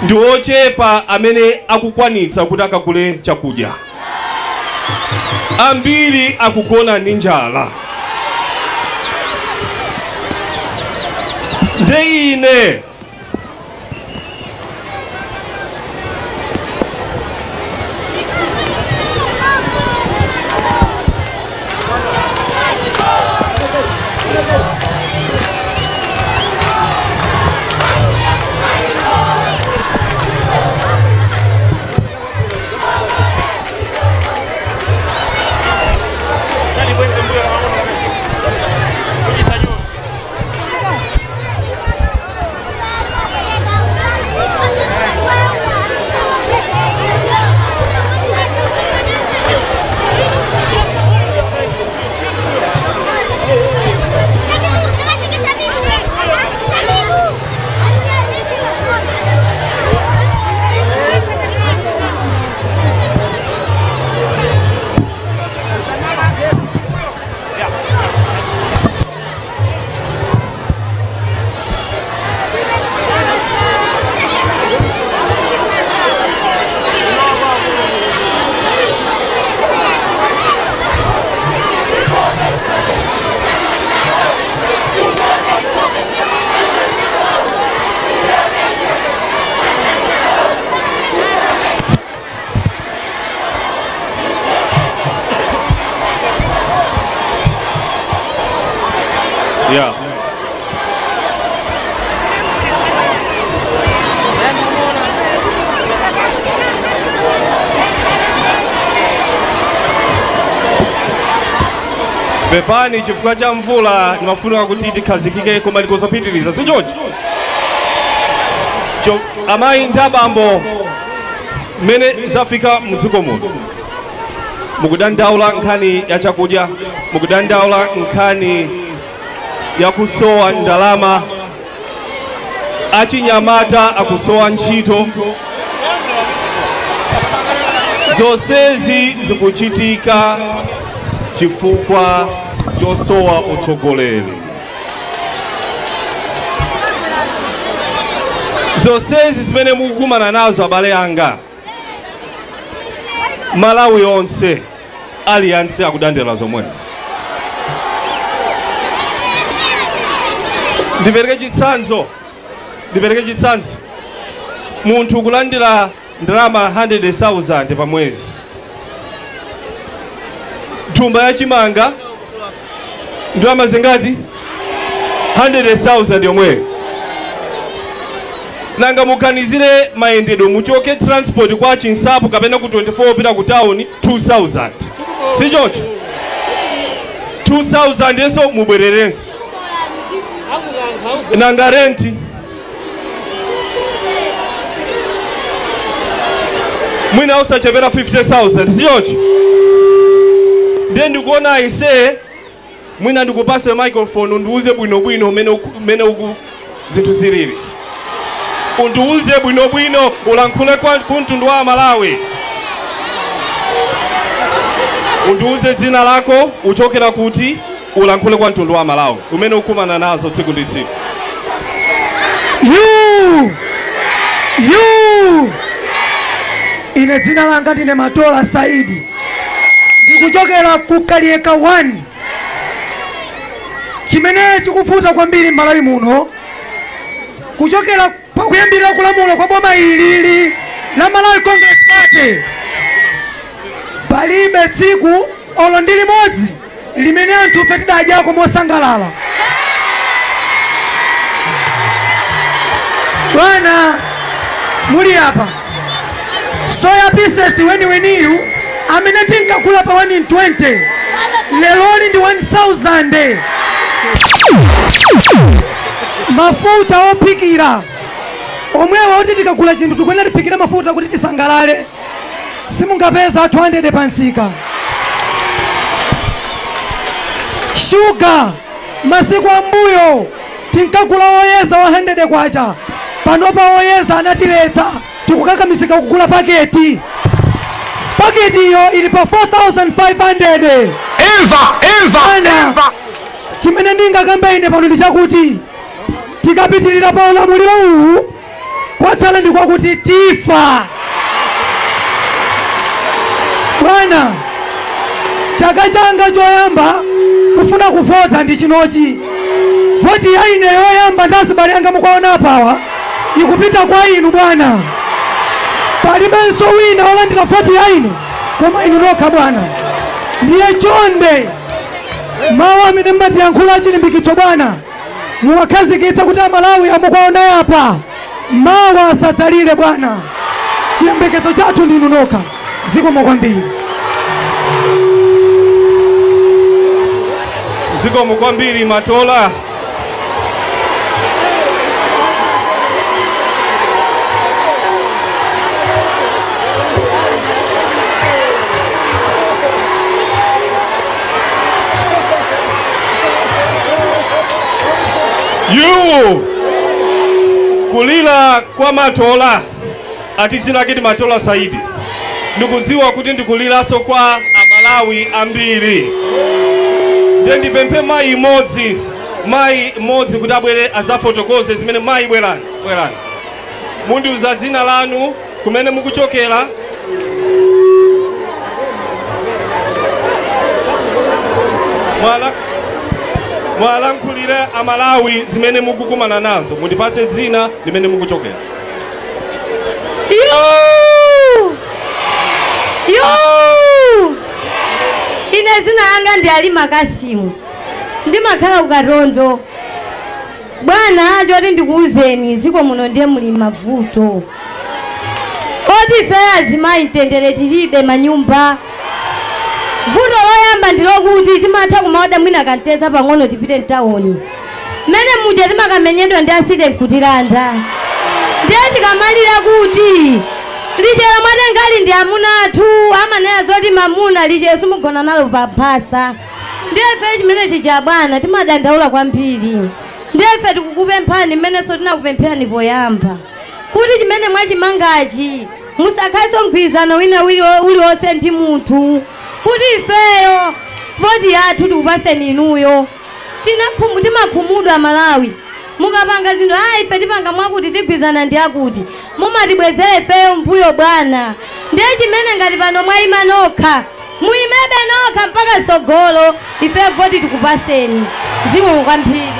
Ndi ochepa amene akukwanitsa kuti akagule chakudya, ambiri akugona ndi njala. Nde ine Yeah. Pepani chifukwa cha mvula nimafuna kuti tikhazikike koma ndikozopitiriza sichoncho. Amayi ndi abambo mmene zafika mdziko muno, mukudandaula nkhani ya chakudya, mukudandaula nkhani yakusowa ndalama, achinyamata akusowa ntchito. Zonsezi zikuchitika chifukwa chosowa utsogoleri. Zonsezi zimene mukukumana nazo abale anga, Malawi onse aliyense akudandaula zomwezi. Ndipereke chitsanzo, munthu kulandira ndalama 100,000 pa mwezi, thumba ya chimanga ndalama zingati? 100,000 yomwe. Nanga mukanizire mayendedwe, muchoke transport kwa Chinsapo kapena ku 24 pita ku town 2,000, si choncho? 2,000 eso mubwererenso. Nanga renti mwina usachepera 50,000, si choncho? Ndiye ndikuona ise mwina ndikupase microphone undiuze bwinobwino mene uku zinthu zilili. Undiuze bwinobwino ulankhule kwa mtundu wa Malawi. Undiuze dzina lako, uchokera kuti, ulankhule kwa mtundu wa Malawi umene ukumana nazo tsiku ndi tsiku. You ine dzina langa ndine Matola Saidi, ndikuchokera ku Kalieka 1. Chimene chikufuta kwambiri Malawi muno, kuchokera pakuyambira kulamula kwa boma ilili la Malawi Congress Party, palibe tsiku olo ndi limodzi limene anthu ife tidadyako mosangalala. Bwana muli apa, soya pieces weniweniyu amene tinkagula pa 120 leloli ndi 1000. Mafuta ophikira Omwewa oti tikagula chinthu tikuyenera tiphikire mafuta kuti tisangalale, simungapeza 200 pansika. Shuga masiku ambuyo tinkagula oyeza wa 100 kwacha, panopa oyeza anatiletsa, tikukakamisika kugula paketi. Paketi iyo ili pa 4500. Imva, imva, imva. Chimene ndingakambe ine pano ndi chakuti tikapitirira pa ulamuliro uwu kwatsala ndi kwakuti tifa. Bwana, chaka changa choyamba kufuna kuvota ndi chinochi. Voti ya ine yoyamba ndazibale anga mukuona apawa ikupita kwa inu bwana. Palibenso wina olandira voti ya ine koma inu nokha bwana. Ndiye chonde mawu amene mmatiyankhula chilimbikitso bwana, muwakhazikitsa kuti Amalawi amukuona apa mawu asadzalire bwana. Chiyembekezo chathu ndi inu nokha. Zikomo kwambiri. Zikomo kwambiri Matola. You kulila kwa Matola ati dzina lake ndi Matola Saidi, ndikudziwa kuti ndikulilaso kwa Amalawi ambiri. Ndiye ndipemphe mayi imodzi kuti abwere azafotokoze zimene. Mayi bwerani, bwerani, mundiuza dzina lanu, kumene mukuchokera. Mwalankhulire Amalawi zimene mukukumana nazo, mundipase dzina limene mukuchokera. Yo! Ine zina langa ndi Alima Kasimu, ndimakhala kuKatondo. Bwana, choti ndikuwuzeni, dziko muno ndiye muli mavuto oti ife azimayi mtendere tilibe manyumba. Vuto loyamba ndilokuti timatha kumaoda mwina kanteza pang'ono tipite mtawuni, mmene muja timakamenyedwa ndi asite nkutilanda. Ndiye tikamalira kuti lichero mwatengali ndi amuna athu amanena zoti mamuna lichero simugona nalo pamphasa. Ndiye ife chimenechi cha bwana timadandaula kwambiri. Ndiye ife tikukupemphani mmenenso tinakupemphani poyamba kuti chimene mwachimangachi musakhalenso mgwirizano wina uliwonse ndi munthu, kuti ifeyo voti yathu tikupaseni inuyo. Timakhumudwa Malawi mukapanga zinthu, ife tipanga mwakuti tigwizana ndi akuti, mumatibwezera ifeyo mbuyo bwana. Ndiye chimene ngati pano mwayima nokha, muyimebe nokha mpaka tsogolo, ife voti tikupaseni. Zikomo kwambiri.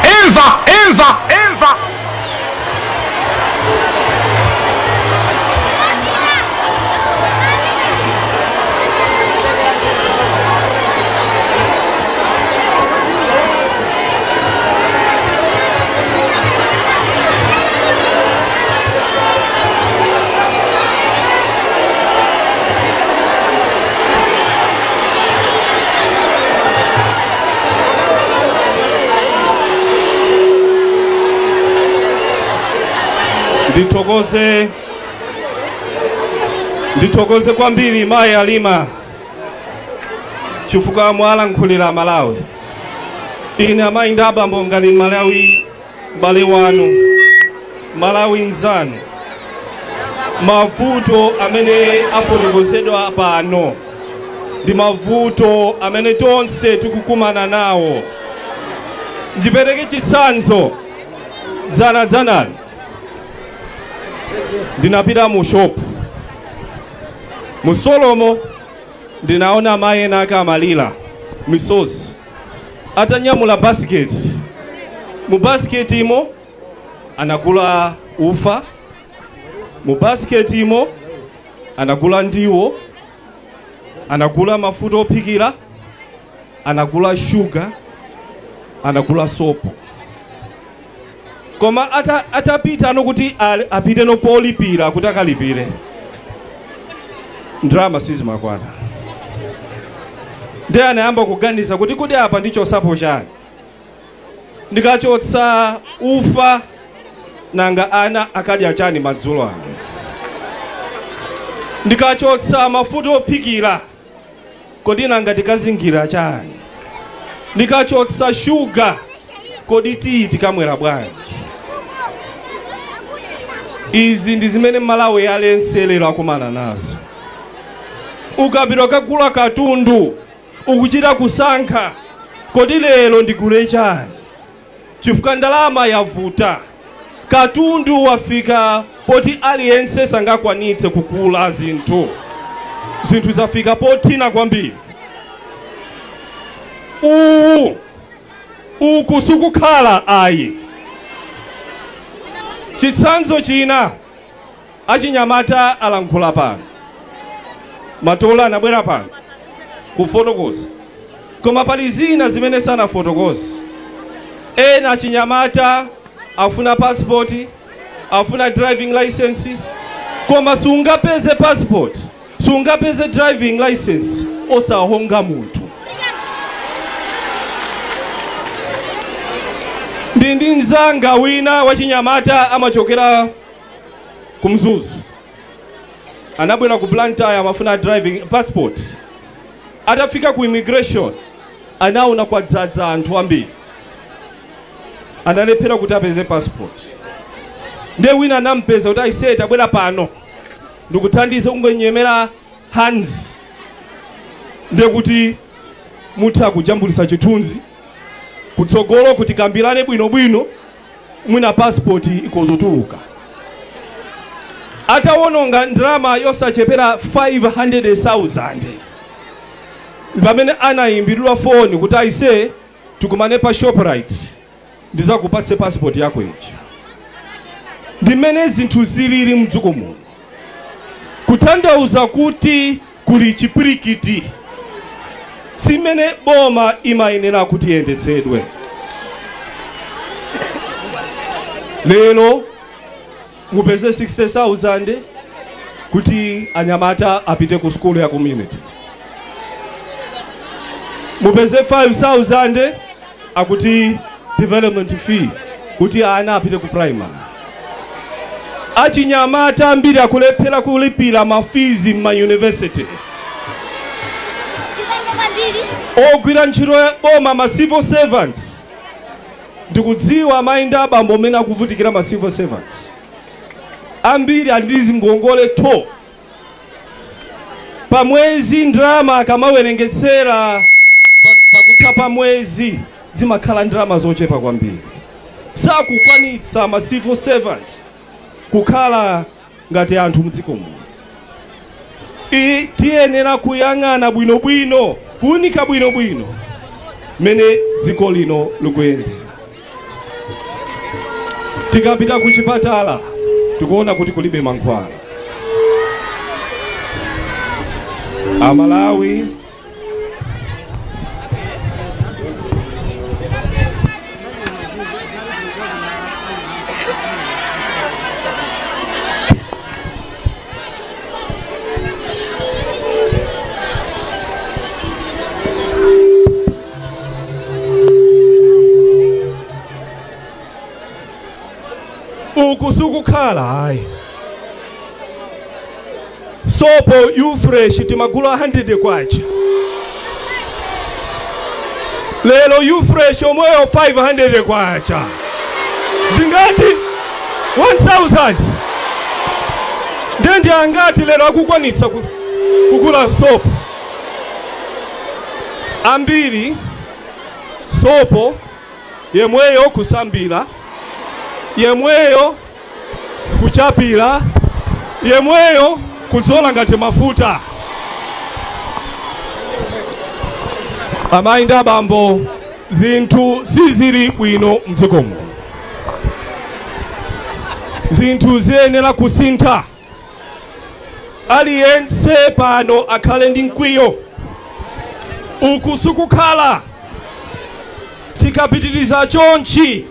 Imva, imva, imva. Ndithokoze kwambiri mayi Alima chifukwa mwalankhulira Malawi. Ine amayi ndi abambo ngati Malawi m'bale wanu, Malawi nzanu. Mavuto amene afotokozedwa pano ndi mavuto amene tonse tikukumana nawo. Ndipereke chitsanzo. Dzanadzanali ndinapita mu shop mu Solomo, ndinaona mayi ena ake amalira misozi atanyamula basket. Mu basket imo anagula ufa, mu basket imo anagula ndiwo, anagula mafuta ophikira, anagula sugar, anagula sopo. Koma atapita ano kuti apite no polipira kuti akalipire, ndrama sizimakwana. Ndiye anayamba kuganiza kuti kodi apa ndichosapo chani, ndikachotsa ufa Nanga ana akadya chani madzulo ano? Ndikachotsa mafuta ophikira, kodi nanga tikazingira chani? Ndikachotsa shuga, kodi tiyi tikamwera bwanji? Izi ndi zimene Malawi aliyense lero akumana nazo. Ukapita kagula katundu, ukuchita kusankha, kodi lero ndigule chani? Chifukwa ndalama yavuta, katundu wafika poti aliyense sangakwanitse kugula zinthu. Zinthu zafika pothina kwambiri. Uwu uku sikukhala ayi. Chitsanzo china, achinyamata alankhula pano, Matola anabwera pano kufotokoza, koma pali zina zimene sanafotokoze. Ena achinyamata afuna passport, afuna driving license, koma sungapeze passport, sungapeze driving license osahonga munthu. Ndi nzanga wina wachinyamata amachokera kumzuzu, anabwera ku Blantyre amafuna driving passport. Atafika ku immigration anaona kwadzadza anthu ambiri, analephera kuti apeze passport. Ndiye wina anampeza kuti aise, tabwera pano ndikuthandize ungenyemera hands, ndiye kuti mutha kujambulisa chithunzi kutsogolo kuti kambirane bwinobwino, mwina passport ikozotuluka. Atawononga ndalama yosachepera 500,000 pamene anayimbiridwa foni kuti aise, tikumane pa Shoprite ndizakupatse passport yako ija. Ndimene zinthu zilili mdziko muno, kutanthauza kuti kuli chipwirikiti simene boma imayenera kuti iyendetsedwe. Lero mupeze 60,000 kuti anyamata apite ku skulu ya community, mupeze 5,000 akuti development fee kuti ana apite ku primary. Achinyamata ambiri akulephera kulipira mafizi ma university. Ogwira ntchito ya boma, ma civil servants, ndikudziwa amayi ndi abambo amene akuvutikira ma civil servants ambiri ali ndi zingongole 2 pamwezi. Ndalama akamawerengetsera pakutha pamwezi zimakhala ndalama zochepa kwambiri, sakukwanitsa ma civil servant kukhala ngati anthu mdziko muno. Tiyenera kuyang'ana bwinobwino, kuunika bwinobwino mene dziko lino likuyendera. Tikapita ku chipatala tikuona kuti kulibe mankhwala. Amalawi uku sikukhala ayi. Sopo Ufresh timagula 100 kwacha, lero Ufresh omweyo 500 kwacha, zingati 1000. Ndendi angati lero akukwanitsa kugula sopo? Ambiri sopo yemweyo kusambira, yemweyo kuchapira, yemweyo kudzola ngati mafuta. Amayi ndi abambo, zinthu sizili bwino mdziko muno. Zinthu ziyenera kusintha. Aliyense pano akhale ndi mkwiyo. Uku sikukhala. Tikapitiriza chonchi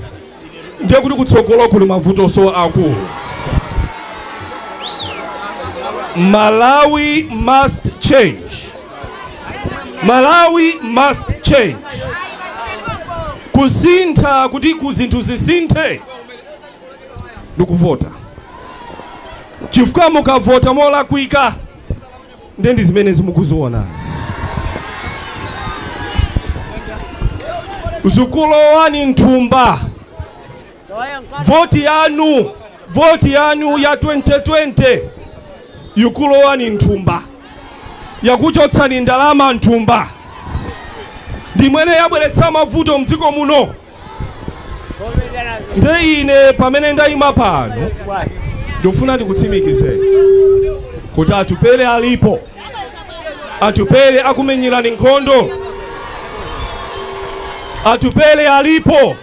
ndiye kuti kutsogolo kuli mavuto akulu. Malawi must change. Malawi must change. Kusintha kuti zinthu zisinthe, Ndikuvota. Chifukwa mukavota molakwika ndendi zimene zimukuzionazi. Zikulowani nthumba. Voti yanu ya 2020 yukulowani nthumba. Yakuchotsani ndalama nthumba. Ndimwene yabweretsa mavuto mdziko muno. Nde ine pamene ndayima pano ndikufuna ndikutsimikizeni kuti Atupele alipo. Atupele akumenyerani nkhondo. Atupele alipo.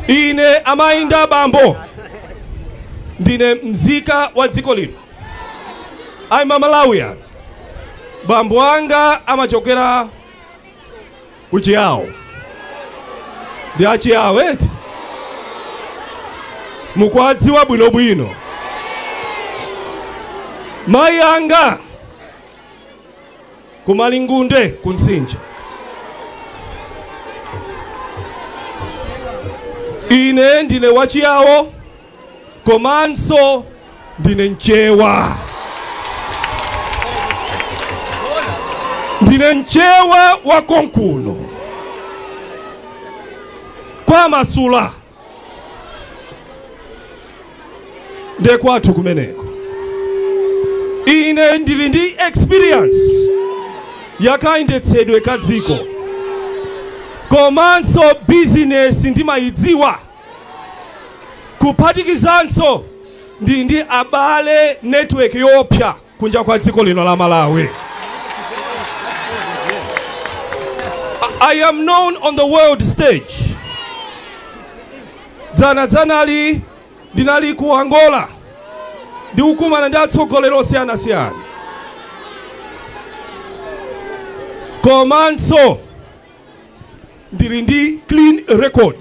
Ine amayi ndi abambo ndine mzika wa dziko lino. I'm a Malawian. Bambo anga amachokera kuchiyawo. Ndi achiyawo eti? Mukwadziwa bwinobwino. Mayi anga kumalingunde kunsinja. Ine ndine wachiyawo komanso ndine mchewa. Ndine mchewa wa konkuno kwa masula ndekwathu kumeneko. Ine ndili ndi experience yakayendetsedwe ka dziko komanso business ndimayidziwa, kuphatikizanso ndi abale network yopya kunja kwa dziko lino la Malawi. I am known on the world stage. Dzana dzanali ndinali ku Angola ndikukumana ndi atsogoleri osiyanasiyana. Komanso ndili ndi clean record.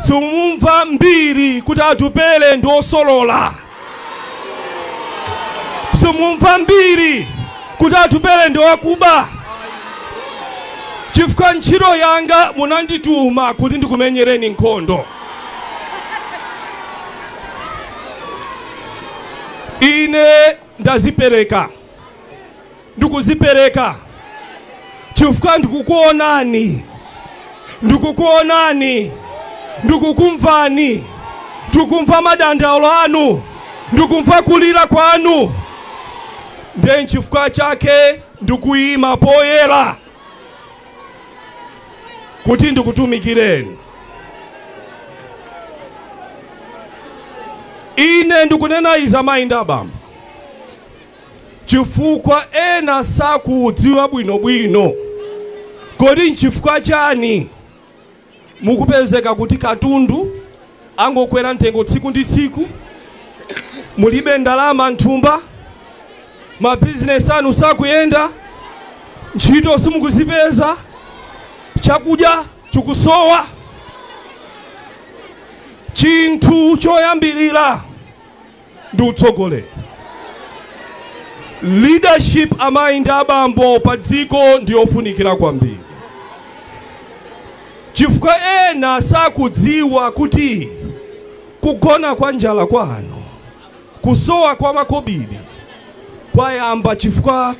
Sumumva mbiri kuti Atupele ndi osolola. Sumumva mbiri kuti Atupele ndi wakuba. Chifukwa ntchito yanga munandituma kuti ndikumenyereni nkhondo. Ine ndazipereka. Ndikuzipereka. Chifukwa ndikukuonani. Ndikukuonani. Ndikukumvani. Ndikumva madandaulo anu. Ndikumva kulira kwanu. Ndiye chifukwa chake ndikuyima poyera kuti ndikutumikireni. Ine ndikunena izi amayi ndi abambo chifukwa ena sakudziwa bwinobwino. Kodi nchifukwa chani mukupezeka kuti katundu angokwera mtengo tsiku ndi tsiku, mulibe ndalama nthumba, mabizinesi anu sakuyenda, ntchito simukuzipeza, chakudya chikusowa? Chinthu choyambirira ndi utsogoleri. Leadership amayi ndi abambo pa dziko ndiyofunikira kwambiri. Chifukwa ena sakudziwa kuti kugona kwa njala kwanu, kusowa kwa makobidi kwayamba chifukwa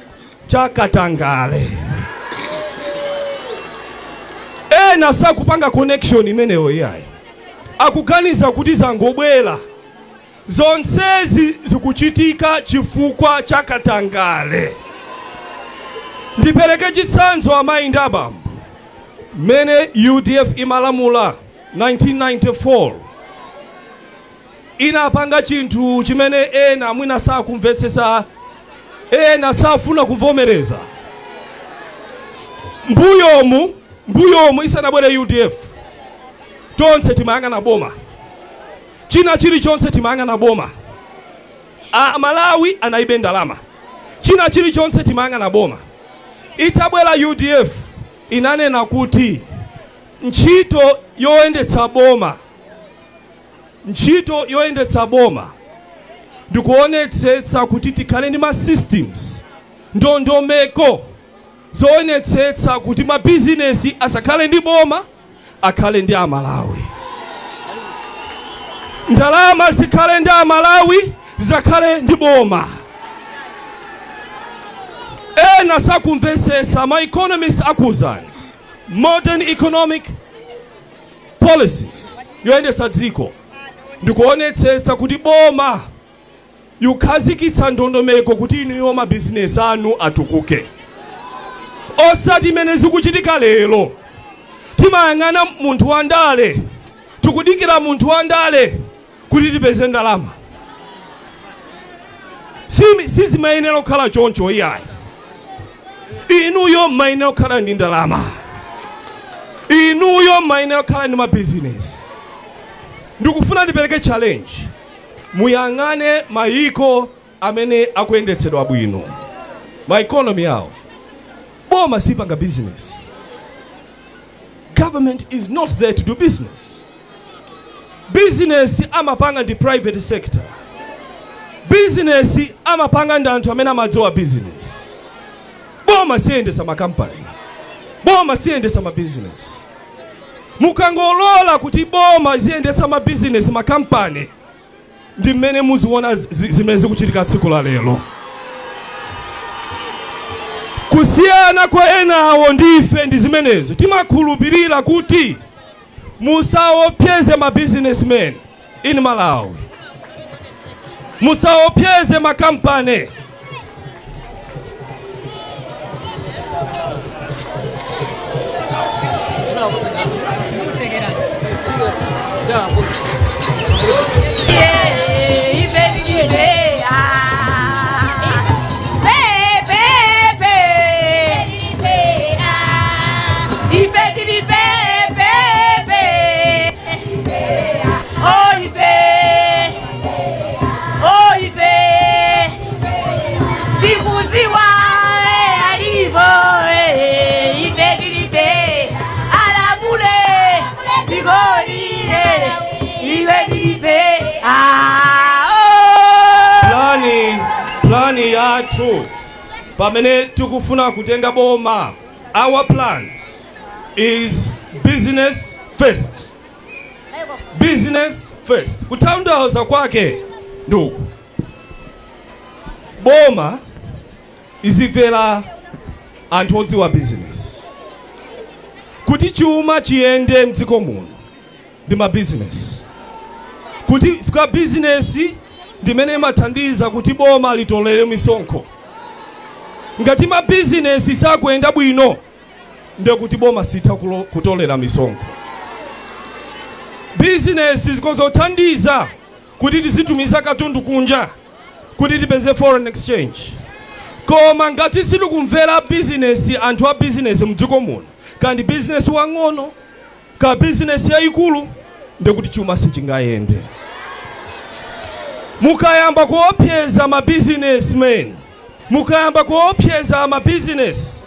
cha katangale. Ena sakupanga connection imeneyo iyayi. Akuganiza kuti zangobwera. Zonsezi zikuchitika chifukwa cha katangale. Ndipereke chitsanzo amayi ndi abambo. Mene UDF imalamula 1994 inapanga chinthu chimene ena mwina sakumvetsetsa, ena safuna kuvomereza. Mbuyomu isanabwere UDF tonse timayang'ana boma. China chilichonse timayang'ana boma. Malawi anaibe ndalama. China chilichonse timayang'ana boma. Itabwera UDF inanena kuti ntchito yoyendetsa boma, ntchito yoyendetsa boma ndikuonetsetsa kuti tikhale ndi ma systems, ndondomeko zoonetsetsa kuti mabizinesi asakhale ndi boma, akhale ndi Amalawi. Ndalama zikhale ndi Amalawi, zikhale ndi boma. Ena sakumvesesa, ma economists akuzani. Modern economic policies yoyendesa dziko ndikuonetsetsa kuti boma yukhazikitsa ndondomeko kuti inuyo mabizinesi anu atukuke. Osati imene zikuchitika lero. Timayang'ana munthu wandale, tikudikira munthu wandale kuti tipeze ndalama. Sizimayenera kukhala choncho iyayi. Inuyo mayenera kukhala ndi ndalama. Inuyo mayenera kukhala ndi mabizinesi. Ndikufuna ndipereke challenge. Muyang'ane mayiko amene akuyendetsedwa bwino, ma economy yawo. Boma sipanga business. Government is not there to do business. Business amapanga ndi private sector. Business amapanga ndi anthu amene amadziwa business. Boma siyendesa makampani. Boma siyendesa mabusiness. Mukangolola kuti boma ziyendesa mabusiness makampani, ndi mmene muziona zimene zikuchitika tsiku la lero. Kusiyana kwa enawo ndife ndi zimenezo. Timakhulupirira kuti musaopyeze ma businessmen in Malawi. Musaopyeze makampani. Plani yathu pamene tikufuna kutenga boma, our plan is business first. Business first. Kutanthauza kwake ndugu, boma izimvera anthu odziwa business. Kuti chuma chiyende mdziko muno ndi ma business. Kuti fika business ndimene imathandiza kuti boma litolere misonkho. Ngati ma business sakuyenda bwino, ndekuti boma sitha kutolera misonkho. Business zikozothandiza kuti tizitumiza katundu kunja, kuti tipeze foreign exchange. Koma ngati sitikumvera business, anthu a business mdziko muno, kandi business wang'ono ka business yayikulu, ndekuti chuma sichingayende. Mukayamba kuopyeza ma businessmen, mukayamba kuopyeza ma business,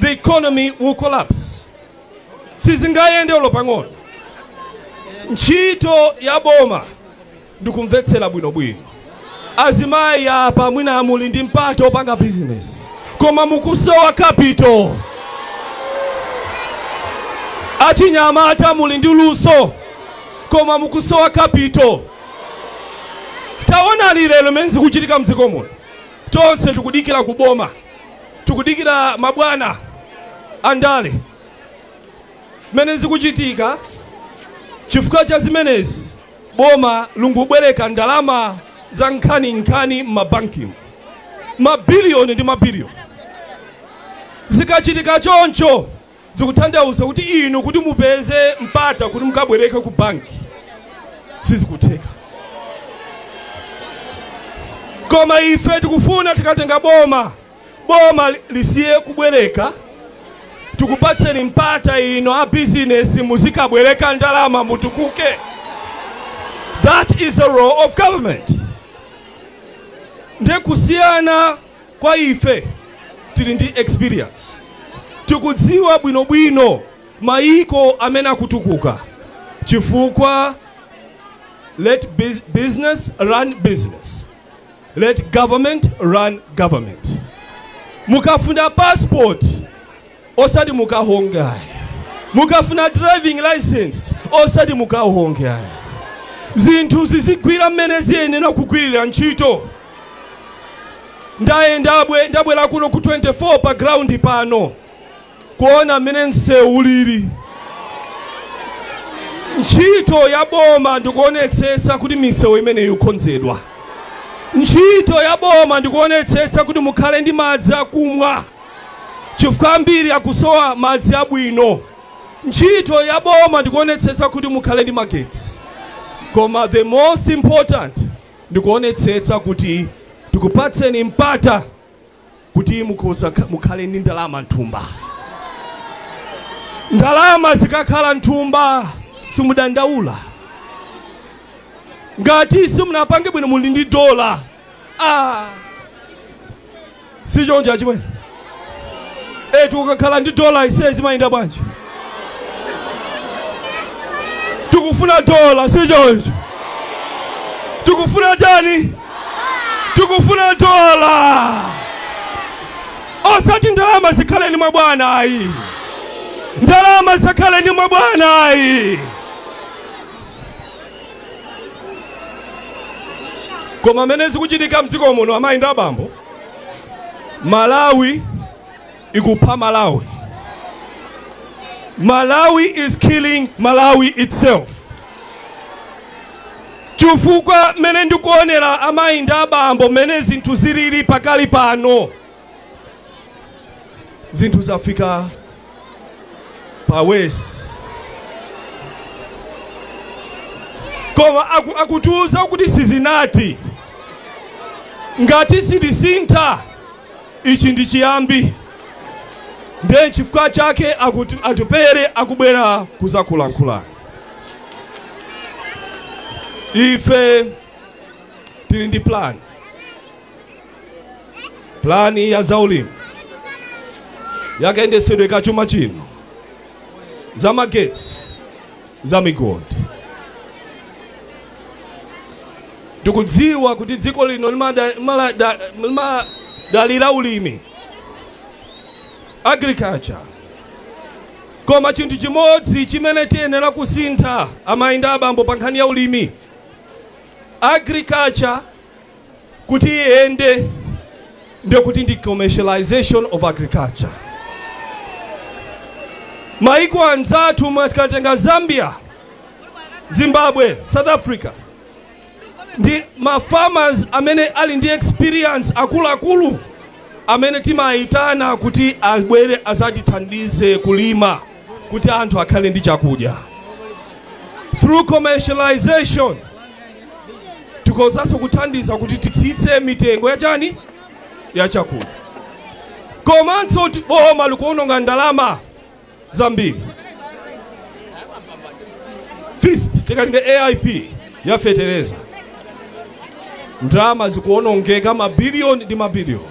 the economy will collapse. Sizingayende olo pang'ono. Ntchito ya boma ndikumvetsera bwinobwino. Azimayi apa mwina muli ndi mpata opanga business, koma mukusowa capital. Achinyamata muli ndi luso, koma mukusowa capital. Taona lero mmene zikuchitika mdziko muno. Tonse tikudikira kuboma, tikudikira mabwana andale. Mmene zikuchitika chifukwa cha zimenezi, boma lungubwereka ndalama za nkhani m'mabanki, mabiliyoni ndi mabiliyoni. Zikachitika choncho zikutanthauza kuti inu kuti mupeze mpata kuti mukabwereke ku banki sizikutheka. Koma ife tikufuna tikatenga boma, boma lisiye kubwereka, tukupatseni mpata ino a business muzikabwereka ndalama mutukuke. That is the role of government. Ndiye kusiyana kwa ife tili ndi experience. Tikudziwa bwinobwino maiko amene akutukuka. Chifukwa let business run business. Let government run government. Mukafuna passport osati mukahonga. Mukafuna driving license osati mukahonga. Zinthu zizigwira mmene ziyenera kugwirira ntchito. Ndabwera kuno ku 24 pa ground pano kuona mmene msewu ulili. Ntchito ya boma ndikuonetsetsa kuti misewu imeneyi ikonzedwa. Ntchito ya boma ndikuonetsetsa kuti mukhale ndi madzi akumwa, chifukwa ambiri akusowa madzi abwino. Ntchito ya boma ndikuonetsetsa kuti mukhale ndi magetsi. Koma the most important ndikuonetsetsa kuti tikupatseni mpata kuti mukhale ndi ndalama nthumba. Ndalama zikakhala nthumba simudandaula. Ngati simunapange bwino muli ndi dola. Sichonja chimwene. Tukakhala ndi dola ise zimayenda bwanji? Tukufuna dola, sichonjo. Tukufuna chani? Tukufuna dola. Osati ndalama zikhale ndi mabwana ayi. Ndalama zikhale ndi mabwana ayi. Koma mene zikuchitika mdziko muno amayi ndi abambo, Malawi ikupha Malawi. Malawi is killing Malawi itself. Chifukwa mene ndikuonera amayi ndi abambo mene zinthu zilili pakali pano, zinthu zafika pawesi. Koma akutiuza kuti sizinati. Ngati sitisintha, ichi ndi chiyambi. Ndiye chifukwa chake atupere akubwera kuzakulankhulani. Ife tili ndi plan. Plani ya zaulimi yakayendesedwe kachuma chino, za magetsi, za migodi. Ndikudziwa kuti dziko lino limadalira ulimi, agriculture. Koma chinthu chimodzi chimene tiyenera kusintha amayi ndi abambo pa nkhani ya ulimi, agriculture kuti iyende ndikuti ndi commercialization of agriculture. Maiko anzathu tikatenga Zambia, Zimbabwe, South Africa, ndi ma farmers amene ali ndi experience akuluakulu amene timayitana kuti abwere azatithandize kulima kuti anthu akhale ndi chakudya. Through commercialization tikozanso kuthandiza kuti titsitse mitengo yachani ya chakudya. Komanso boma likuononga ndalama zambiri. FISP tikatenga AIP ya fetereza, ndalama zikuonongeka mabiliyoni ndi mabiliyoni.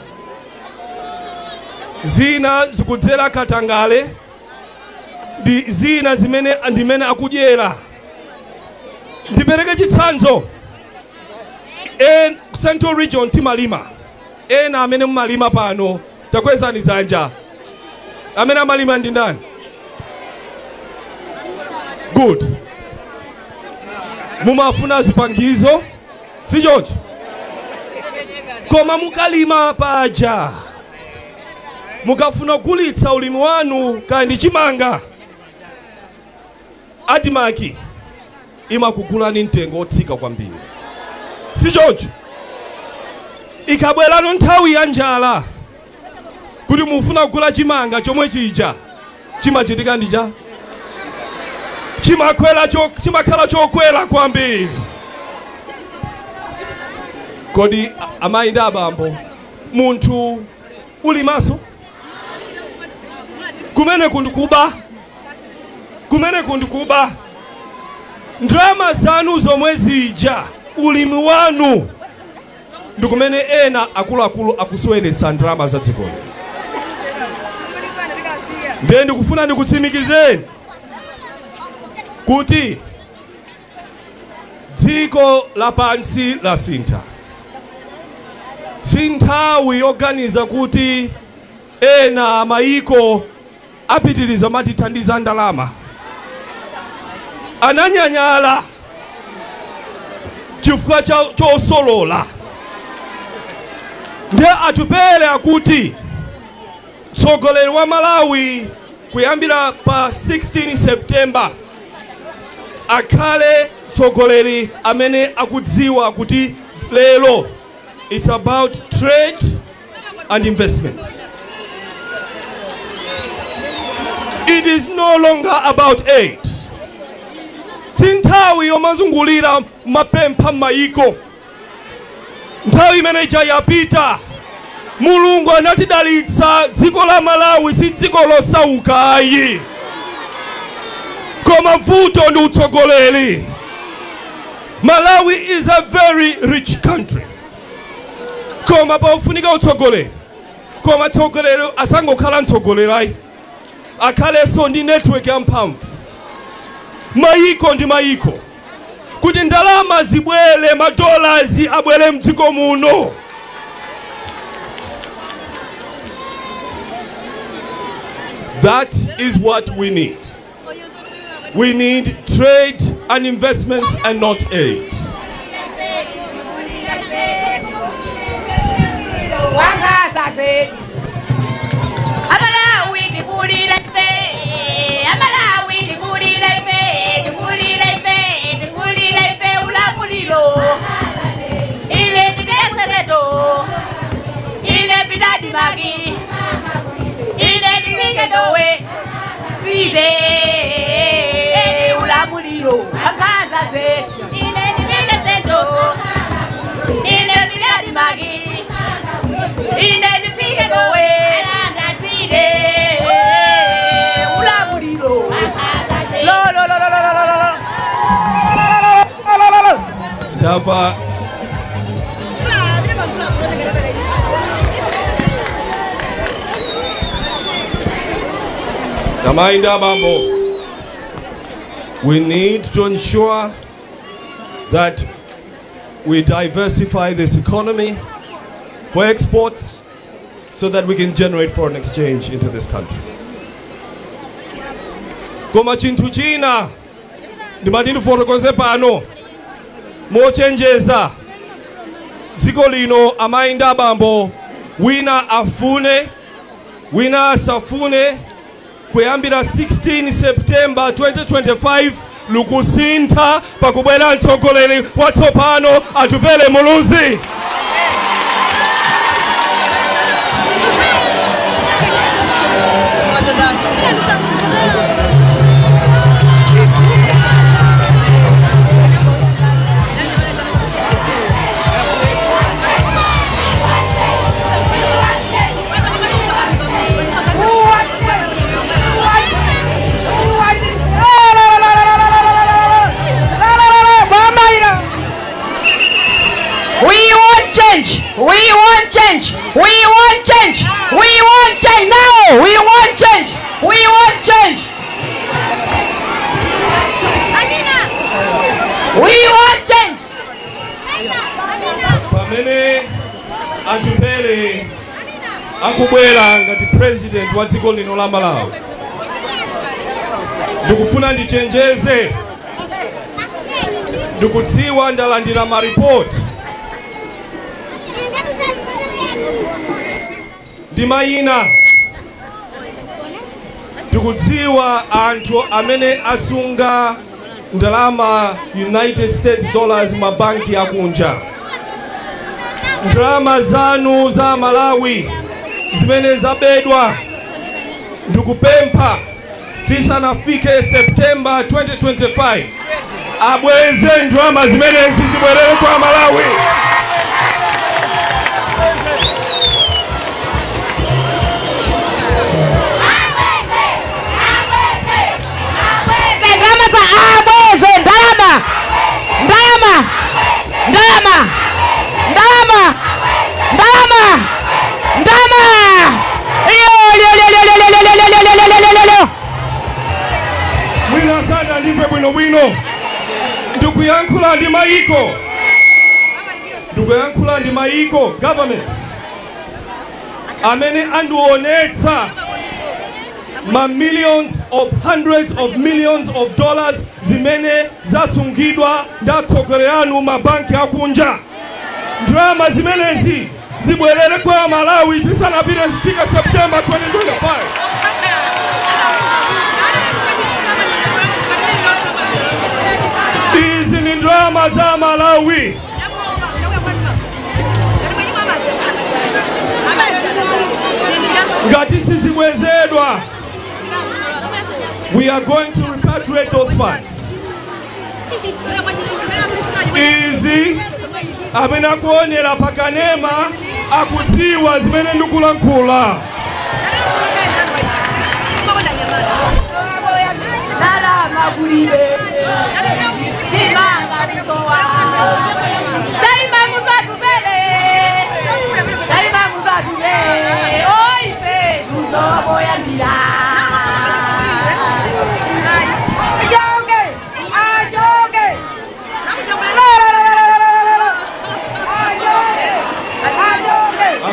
Zina zikudzera katangale, ndi zina zimene ndimene akudyera. Ndipereke chitsanzo. Central Region timalima. Ena amene mumalima pano takwezani dzanja. Amene amalima ndi ndani? Good. Mumafuna zipangizo, si choncho? Koma mukalima paja, mukafuna kugulitsa ulimi wanu kaya ndi chimanga, ADMARC imakugulani mtengo otsika kwambiri, si choncho? Ikabwerano nthawi ya njala kuti mufuna kugula chimanga chomwe chija, chimachitika ndija chimakhala chokwera kwambiri. Kodi amayi ndi abambo, munthu ulimaso kumene kundikuba, kumene kundikuba ndalama zanu zomwe zija, ulimi wanu ndikumene ena akuluakulu akusweretsa ndalama za dzikoli. Ndiye ndikufuna ndikutsimikizeni kuti dziko lapansi lasintha. Si nthawi yoganiza kuti ena mayiko apitiriza matithandiza ndalama. Ananyanyala. Chifukwa chosolola. Ndiye Atupele akuti mtsogoleri wa Malawi kuyambira pa 16 September akhale mtsogoleri amene akudziwa kuti lero it's about trade and investments. It is no longer about aid. Si nthawi yomazungulira mapempha mayiko. Nthawi imeneja yapita. Mulungu anatidalitsa dziko la Malawi si dziko losauka ayi. Koma vuto ndi utsogoleri. Malawi is a very rich country. Koma paufunika utsogoleri. Koma tsogoleri asangokhala mtsogoleri ayi. Akhalenso ndi network ya mphamvu. Mayiko ndi mayiko. Kuti ndalama zibwere, madolazi abwere mdziko muno. That is what we need. We need trade and investments and not aid. Ndava Tamainda Bambo. We need to ensure that we diversify this economy for exports so that we can generate foreign exchange into this country. Koma chinthu china ndimati ndifotokoze pano mochenjeza dziko lino amayi ndi abambo, wina afune wina asafune, kuyambira 16 September 2025 lukusintha pakubwera mtsogoleri watsopano Atupele Muluzi. We want change. We want change. We want change. We want change now. We want change. We want change. We want change. Pamene Atupele akubwera ngati president wa dziko lino la Malawi, ndikufuna ndichenjeze, ndikudziwa ndalandira maripoti ndi mayina, ndikudziwa anthu amene asunga ndalama United States dollars mabanki akunja. Ndalama zanu za Malawi zimene zabedwa, ndikupempha tisanafike September 2025 abweze ndalama zimene zibwerere kwa Malawi. Ndalama, ndalama, ndalama, ndalama. Yo. Mwina sana ndipe bwino bwino. Ndikuyankhula ndi mayiko. Ndikuyankhula ndi mayiko governments amene andionetsa ma millions of hundreds of millions of dollars zimene zasungidwa ndatsogoleri anu mabanki akunja. Ndalama zimenezi zibwerere kwa Malawi tisanapite kufika September 2025. Izi ni ndalama za Malawi. Ngati sizibwezedwa, we are going to repatriate those funds. Izi amene akuonera pakanema akudziwa zimene ndikulankhula.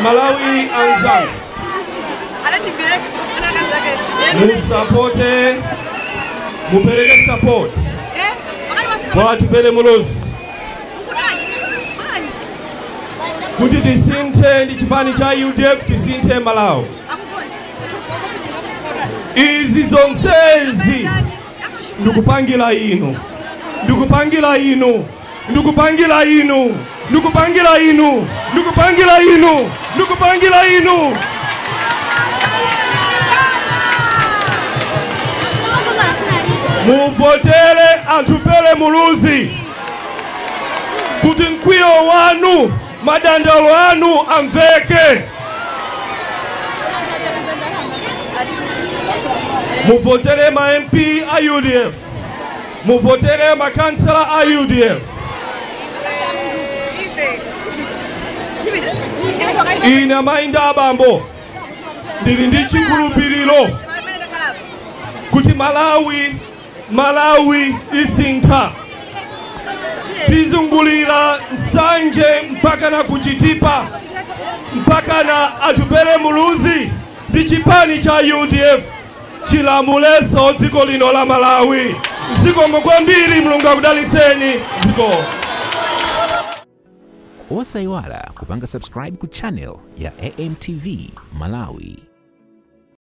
Malawi anzangu, musapote, mupereke support kwa Atupele Muluzi kuti tisinthe ndi chipani cha UDF, tisinthe Malawi. Izi zonsezi ndikupangira inu, ndikupangira inu, ndikupangira inu, ndikupangira inu, ndikupangira inu, ndikupangira inu. Muvotere Atupele Muluzi kuti mkwiyo wanu, madandaulo anu amveke. Muvotere ma MP a UDF, muvotere ma kansala a UDF. Ine mainda abambo ndili ndi chikhulupiriro kuti Malawi, Malawi isintha. Tizungulira Nsanje mpaka na kuchitipa mpaka na Atupele Muluzi ndi chipani cha UDF chilamuleso dziko lino la Malawi. Zikomo kwambiri, Mulungu akudalitseni. Ziko. Osayiwala kupanga subscribe ku channel ya AMTV Malawi.